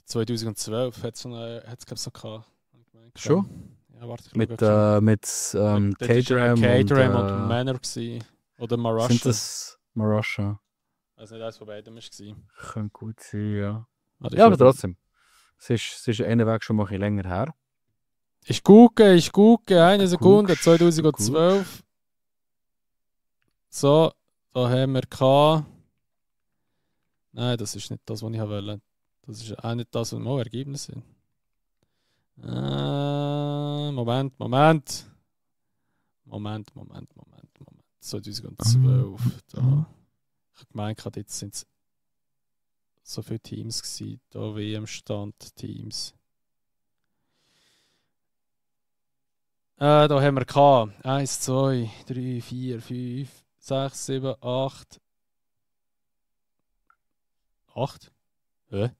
S1: 2012 hat es glaube ich noch gehabt.
S2: Schon?
S1: Ja, warte, ich
S2: Mit
S1: Caterham und Manor gewesen. Oder Marussia.
S2: Sind das Marussia?
S1: Also nicht eins von beiden war.
S2: Könnte gut sein, ja.
S1: Also
S2: Ja, aber trotzdem. Es ist einen Weg schon mal ein bisschen länger her.
S1: Ich gucke, eine Sekunde, 2012. So, da haben wir gehabt. Nein, das ist nicht das, was ich wollte. Das ist auch nicht das, was mal Ergebnisse sind. Moment. 2012. Da. Ich habe gemeint, jetzt sind es so viele Teams gewesen. Da WM-Stand-Teams. Da haben wir gehabt. 1, 2, 3, 4, 5, 6, 7, 8. 8? Hä?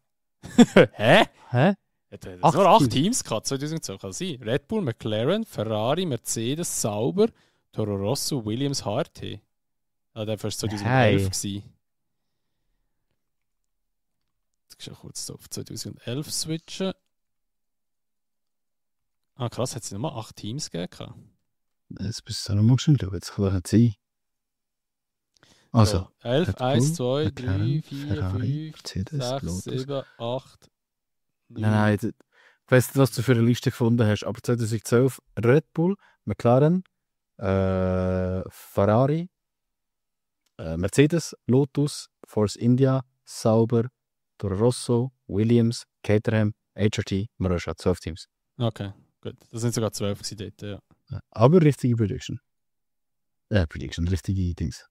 S2: Hä?
S1: Es nur 8 Teams gehabt, 2012 kann sein. Red Bull, McLaren, Ferrari, Mercedes, Sauber, Toro Rosso, Williams, HRT. Ja, der war 2011 gewesen. Jetzt gehst du kurz auf 2011 switchen. Ah krass, hat es nochmal 8 Teams gegeben?
S2: Das bist du nochmal geschwind, jetzt kann das nicht sein. Also,
S1: so, 11, 1, 2, 3, 4,
S2: Ferrari,
S1: 5,
S2: Mercedes,
S1: 6,
S2: Lotus.
S1: 7, 8, 9.
S2: Nein, ich weiss nicht, was du für eine Liste gefunden hast, aber 2012 Red Bull, McLaren, Ferrari, Mercedes, Lotus, Force India, Sauber, Toro Rosso, Williams, Caterham, HRT, Marussia, 12 Teams.
S1: Okay, gut. Das sind sogar 12 gewesen dort, ja.
S2: Aber richtige Prediction. Richtige Dings.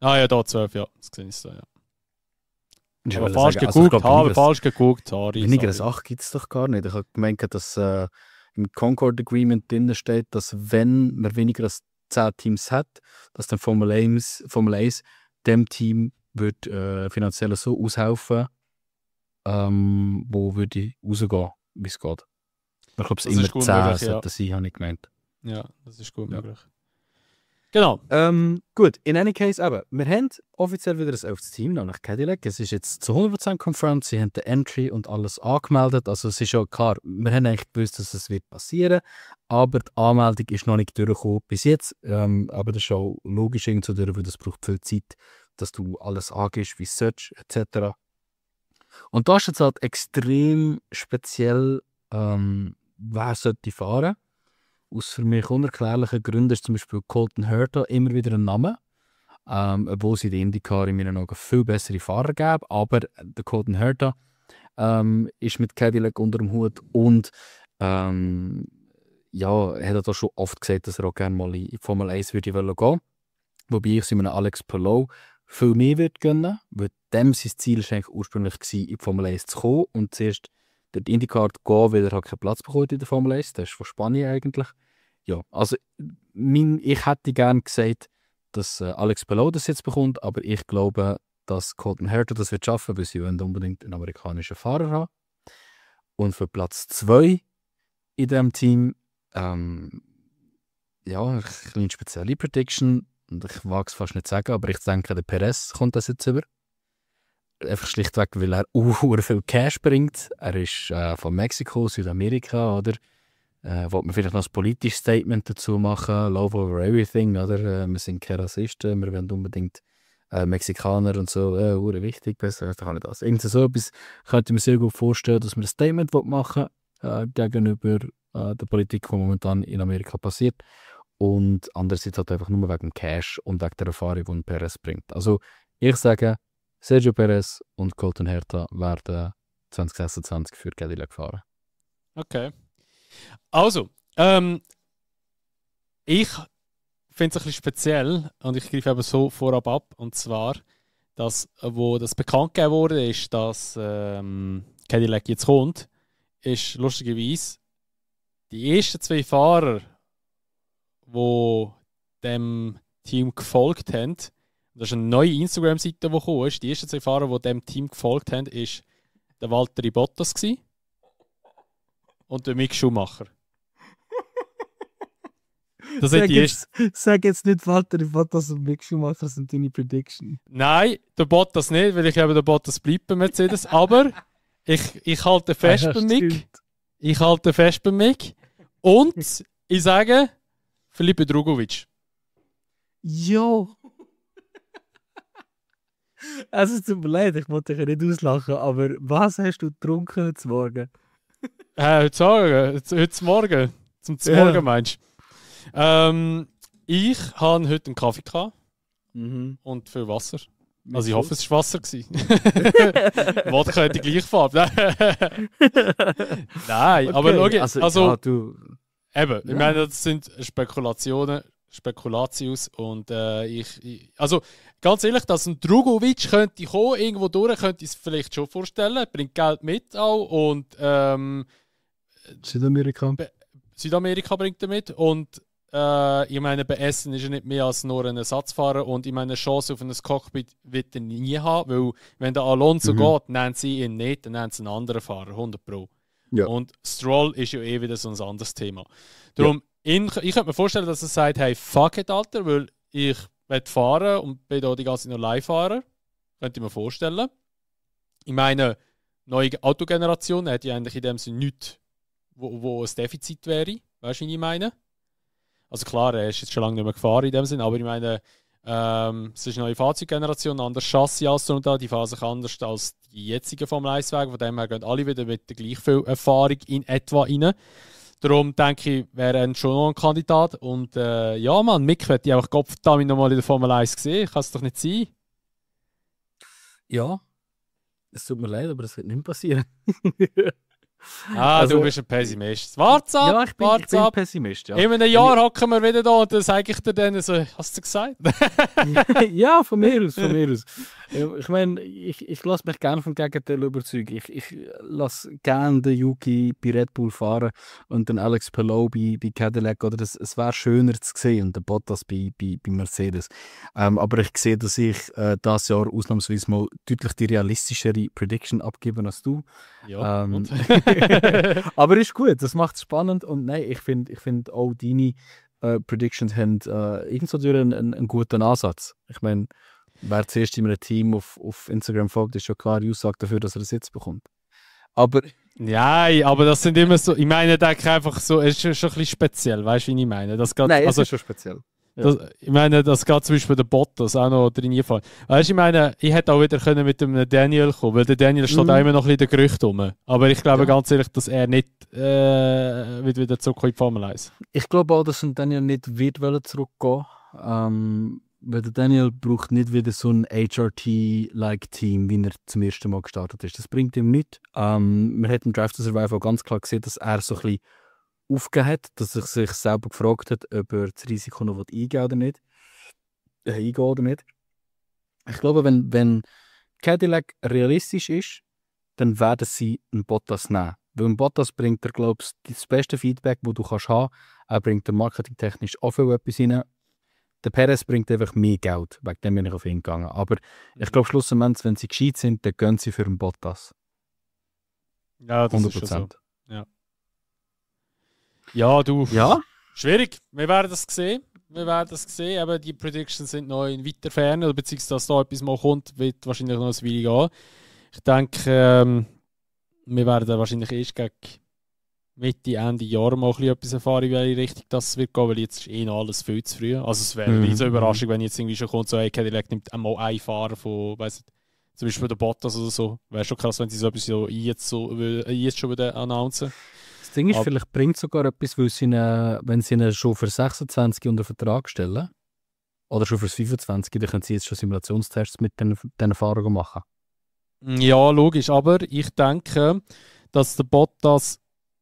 S1: Ah ja, da 12, ja. Das sehe ich so, ja.
S2: Ich
S1: Aber
S2: wollte
S1: falsch
S2: sagen,
S1: geguckt,
S2: also
S1: falsch geguckt, sorry.
S2: Weniger als 8 gibt es doch gar nicht. Ich habe gemeint, dass im Concord Agreement drin steht, dass wenn man weniger als 10 Teams hat, dass dann Formel 1 dem Team wird finanziell so aushelfen, wo würde rausgehen, wie es geht. Ich glaube, es immer 10 sollte sein, habe ich gemeint.
S1: Ja, das ist gut möglich. Genau.
S2: Gut, in any case aber, wir haben offiziell wieder ein 11. Team, nämlich Cadillac. Es ist jetzt zu 100% confirmed, sie haben den Entry und alles angemeldet. Also es ist schon klar, wir haben eigentlich gewusst, dass es wird passieren, aber die Anmeldung ist noch nicht durchgekommen bis jetzt. Aber das ist auch logisch irgendwo durch, weil das braucht viel Zeit, dass du alles angehst, wie Search etc. Und da ist jetzt halt extrem speziell, wer sollte fahren. Aus für mich unerklärlichen Gründen ist zum Beispiel Colton Herta immer wieder ein Name. Obwohl sie die IndyCar in meinen Augen viel bessere Fahrer geben. Aber der Colton Herta ist mit Cadillac unter dem Hut und ja, er hat auch schon oft gesagt, dass er auch gerne mal in Formel 1 würde gehen. Wobei ich es einem Alex Palou viel mehr würde gönnen, weil dem sein Ziel war eigentlich ursprünglich gewesen, in die Formel 1 zu kommen und zuerst durch die IndyCar zu gehen, weil er halt keinen Platz bekommt in der Formel 1. Das ist von Spanien eigentlich. Ja, also ich hätte gerne gesagt, dass Alex Palou das jetzt bekommt, aber ich glaube, dass Colton Herta das wird schaffen, weil sie wollen unbedingt einen amerikanischen Fahrer haben. Und für Platz 2 in diesem Team, ja, eine kleine spezielle Prediction, und ich wage es fast nicht zu sagen, aber ich denke, der Perez kommt das jetzt über. Einfach schlichtweg, weil er viel Cash bringt. Er ist von Mexiko, Südamerika, oder? Wollte man vielleicht noch ein politisches Statement dazu machen, Love over everything, oder? Wir sind keine Rassisten, wir wollen unbedingt Mexikaner und so, wichtig, besser kann ich das. Irgendwie so etwas könnte ich mir sehr gut vorstellen, dass man ein Statement machen gegenüber der Politik, die momentan in Amerika passiert. Und andererseits halt einfach nur wegen dem Cash und wegen der Erfahrung, die Perez bringt. Also ich sage, Sergio Perez und Colton Herta werden 2026 für Cadillac fahren.
S1: Okay. Also, ich finde es ein bisschen speziell und ich greife eben so vorab ab. Und zwar, dass, wo das bekannt gegeben wurde, ist, dass Cadillac jetzt kommt, ist lustigerweise die ersten 2 Fahrer, die dem Team gefolgt haben. Das ist eine neue Instagram-Seite, die gekommen ist. Die ersten 2 Fahrer, die dem Team gefolgt haben, ist der Valtteri Bottas und der Mick Schumacher.
S2: Sag jetzt nicht, Valtteri Bottas und Mick Schumacher sind deine Prediction.
S1: Nein, der Bottas nicht, weil ich glaube, der Bottas bleibt bei Mercedes. Aber ich halte fest bei Mick. Ich halte fest bei Mick. Und ich sage, Felipe Drugovic.
S2: Jo! Also, es tut mir leid, ich wollte dich nicht auslachen, aber was hast du getrunken heute Morgen?
S1: Heute Morgen? Zum Morgen meinst du? Ich hatte heute einen Kaffee gehabt und viel Wasser. Also ich hoffe, es war Wasser. Wodka hat die gleiche Farbe. Nein, okay. Aber schau, also ja, du... Eben, ich meine, das sind Spekulatius und also ganz ehrlich, dass ein Drugovic könnte kommen, irgendwo durch, könnte ich es vielleicht schon vorstellen, bringt Geld mit auch und Südamerika bringt er mit und ich meine, bei Essen ist er nicht mehr als nur ein Ersatzfahrer und ich meine, eine Chance auf ein Cockpit wird er nie haben, weil wenn der Alonso geht, nennen sie ihn nicht, dann nennen sie einen anderen Fahrer, 100 Pro. Ja. Und Stroll ist ja eh wieder so ein anderes Thema. Darum, ich könnte mir vorstellen, dass er sagt, hey, fuck it, Alter, weil ich will fahren und bin da die ganze Zeit noch Live-Fahrer. Könnte ich mir vorstellen. Ich meine, neue Autogeneration hat ja eigentlich in dem Sinne nichts, wo ein Defizit wäre. Weißt du, was ich meine? Also klar, er ist jetzt schon lange nicht mehr gefahren in dem Sinne, aber ich meine, es ist eine neue Fahrzeuggeneration, ein anderes Chassis als da, die fahren sich anders als die jetzigen Formel 1-Wagen, von dem her gehen alle wieder mit der gleich viel Erfahrung in etwa rein. Darum denke ich, wäre er schon noch ein Kandidat. Und ja, Mann, Mick hätte ich einfach Gottverdammt nochmal in der Formel 1 gesehen. Kann es doch nicht sein.
S2: Ja, es tut mir leid, aber das wird nicht passieren.
S1: Du bist ein Pessimist. Warte ab!
S2: Ja, ich bin Pessimist. Ja.
S1: In einem Jahr hocken wir wieder da und dann sage ich dir dann so, hast du gesagt?
S2: Ja, von mir aus. Ich meine, ich lasse mich gerne vom Gegenteil überzeugen. Ich lasse gerne den Yuki bei Red Bull fahren und den Alex Palou bei Cadillac. Oder es wäre schöner zu sehen und den Bottas bei Mercedes. Aber ich sehe, dass ich dieses Jahr ausnahmsweise mal deutlich die realistischere Prediction abgebe als du.
S1: Ja,
S2: aber ist gut, das macht es spannend und nein, ich finde auch deine Predictions haben irgendwo durch einen guten Ansatz. Ich meine, wer zuerst in einem Team auf Instagram folgt, ist schon klar die Aussage dafür, dass er das jetzt bekommt. Aber...
S1: Ja, aber das sind immer so, ich meine, denke einfach so, es ist schon ein bisschen speziell, weißt du, wie ich meine? Das geht,
S2: nein, es ist schon speziell. Ja.
S1: Ich meine, das geht zum Beispiel der Bottas auch noch drin gefallen. Weißt du, ich meine, ich hätte auch wieder können mit dem Daniel kommen, weil der Daniel steht auch immer noch ein bisschen der Gerücht rum. Aber ich glaube ganz ehrlich, dass er nicht wird wieder zurückkommen in die Formel 1.
S2: Ich glaube auch, dass ein Daniel nicht wird zurückgehen. Weil der Daniel braucht nicht wieder so ein HRT-like Team, wie er zum ersten Mal gestartet ist. Das bringt ihm nichts. Man hat im Drive to Survive auch ganz klar gesehen, dass er so ein bisschen aufgegeben hat, dass er sich selber gefragt hat, ob er das Risiko noch eingehen oder nicht. Ich glaube, wenn Cadillac realistisch ist, dann werden sie einen Bottas nehmen. Weil ein Bottas bringt er, glaube ich, das beste Feedback, das du kannst haben. Er bringt er marketingtechnisch auch viel etwas rein. Der Perez bringt einfach mehr Geld, wegen dem bin ich auf ihn gegangen. Aber ich glaube, schlussendlich, wenn sie gescheit sind, dann gehen sie für einen Bottas.
S1: Ja, das 100%. Ist schon so. Ja, du.
S2: Ja?
S1: Schwierig. Wir werden das sehen. Aber die Predictions sind noch in weiter Ferne, oder beziehungsweise, dass da etwas mal kommt, wird wahrscheinlich noch ein Weile gehen. Ich denke, wir werden wahrscheinlich erst gegen Mitte, Ende Jahr mal etwas erfahren, in welche Richtung das wird gehen, weil jetzt ist noch alles viel zu früh. Also es wäre eine riesige Überraschung, wenn jetzt irgendwie schon kommt, so hey, Cadillac nimmt einmal einen Fahrer von, weiss nicht, zum Beispiel der Bottas oder so. Wäre schon krass, wenn sie so etwas jetzt schon wieder announcen.
S2: Das Ding ist, vielleicht bringt es sogar etwas, weil wenn sie ihn schon für 26 unter Vertrag stellen, oder schon für 25, dann können sie jetzt schon Simulationstests mit diesen Fahrern machen.
S1: Ja, logisch, aber ich denke, dass der Bottas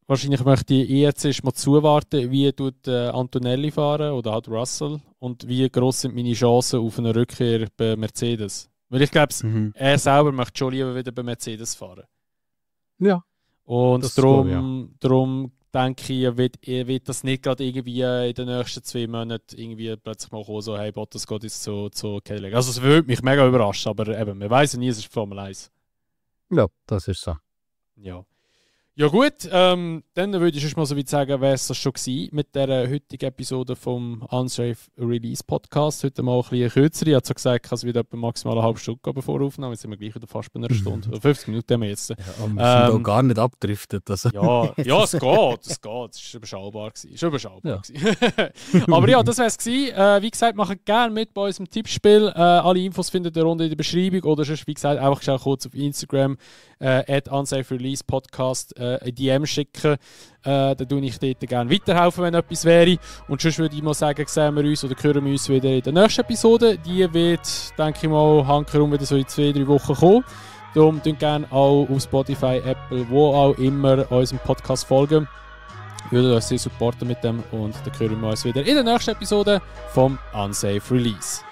S1: wahrscheinlich möchte jetzt erst mal zuwarten, wie tut Antonelli fahren oder halt Russell und wie gross sind meine Chancen auf eine Rückkehr bei Mercedes. Weil ich glaube, er selber möchte schon lieber wieder bei Mercedes fahren.
S2: Ja.
S1: Und darum denke ich, er wird das nicht gerade irgendwie in den nächsten 2 Monaten irgendwie plötzlich mal kommen, so hey, Bottas geht jetzt zu Cadillac. Also es würde mich mega überraschen, aber eben, man weiß ja nie, es ist Formel 1.
S2: Ja, das ist so.
S1: Ja. Ja gut, dann würde ich schon mal so weit sagen, wäre es das schon gewesen mit der heutigen Episode vom Unsafe Release Podcast. Heute mal ein bisschen kürzer. Ich habe so gesagt, es wird etwa maximal eine halbe Stunde bevor Aufnahme. Jetzt sind wir gleich wieder fast bei einer Stunde. 50 Minuten haben wir jetzt.
S2: Ja, wir sind auch gar nicht abgedriftet. Also.
S1: Ja, es geht. Es war überschaubar. Aber ja, das wäre es gewesen. Wie gesagt, macht gerne mit bei unserem Tippspiel. Alle Infos findet ihr unten in der Beschreibung. Oder sonst, wie gesagt, einfach schnell kurz auf Instagram @unsafereleasepodcast DM schicken. Dann tue ich dort gerne weiterhelfen, wenn etwas wäre. Und sonst würde ich mal sagen, sehen wir uns oder hören wir uns wieder in der nächsten Episode. Die wird, denke ich mal, hankerum wieder so in 2-3 Wochen kommen. Darum gerne auch auf Spotify, Apple, wo auch immer unserem Podcast folgen. Wir würden uns sehr supporten mit dem und dann hören wir uns wieder in der nächsten Episode vom Unsafe Release.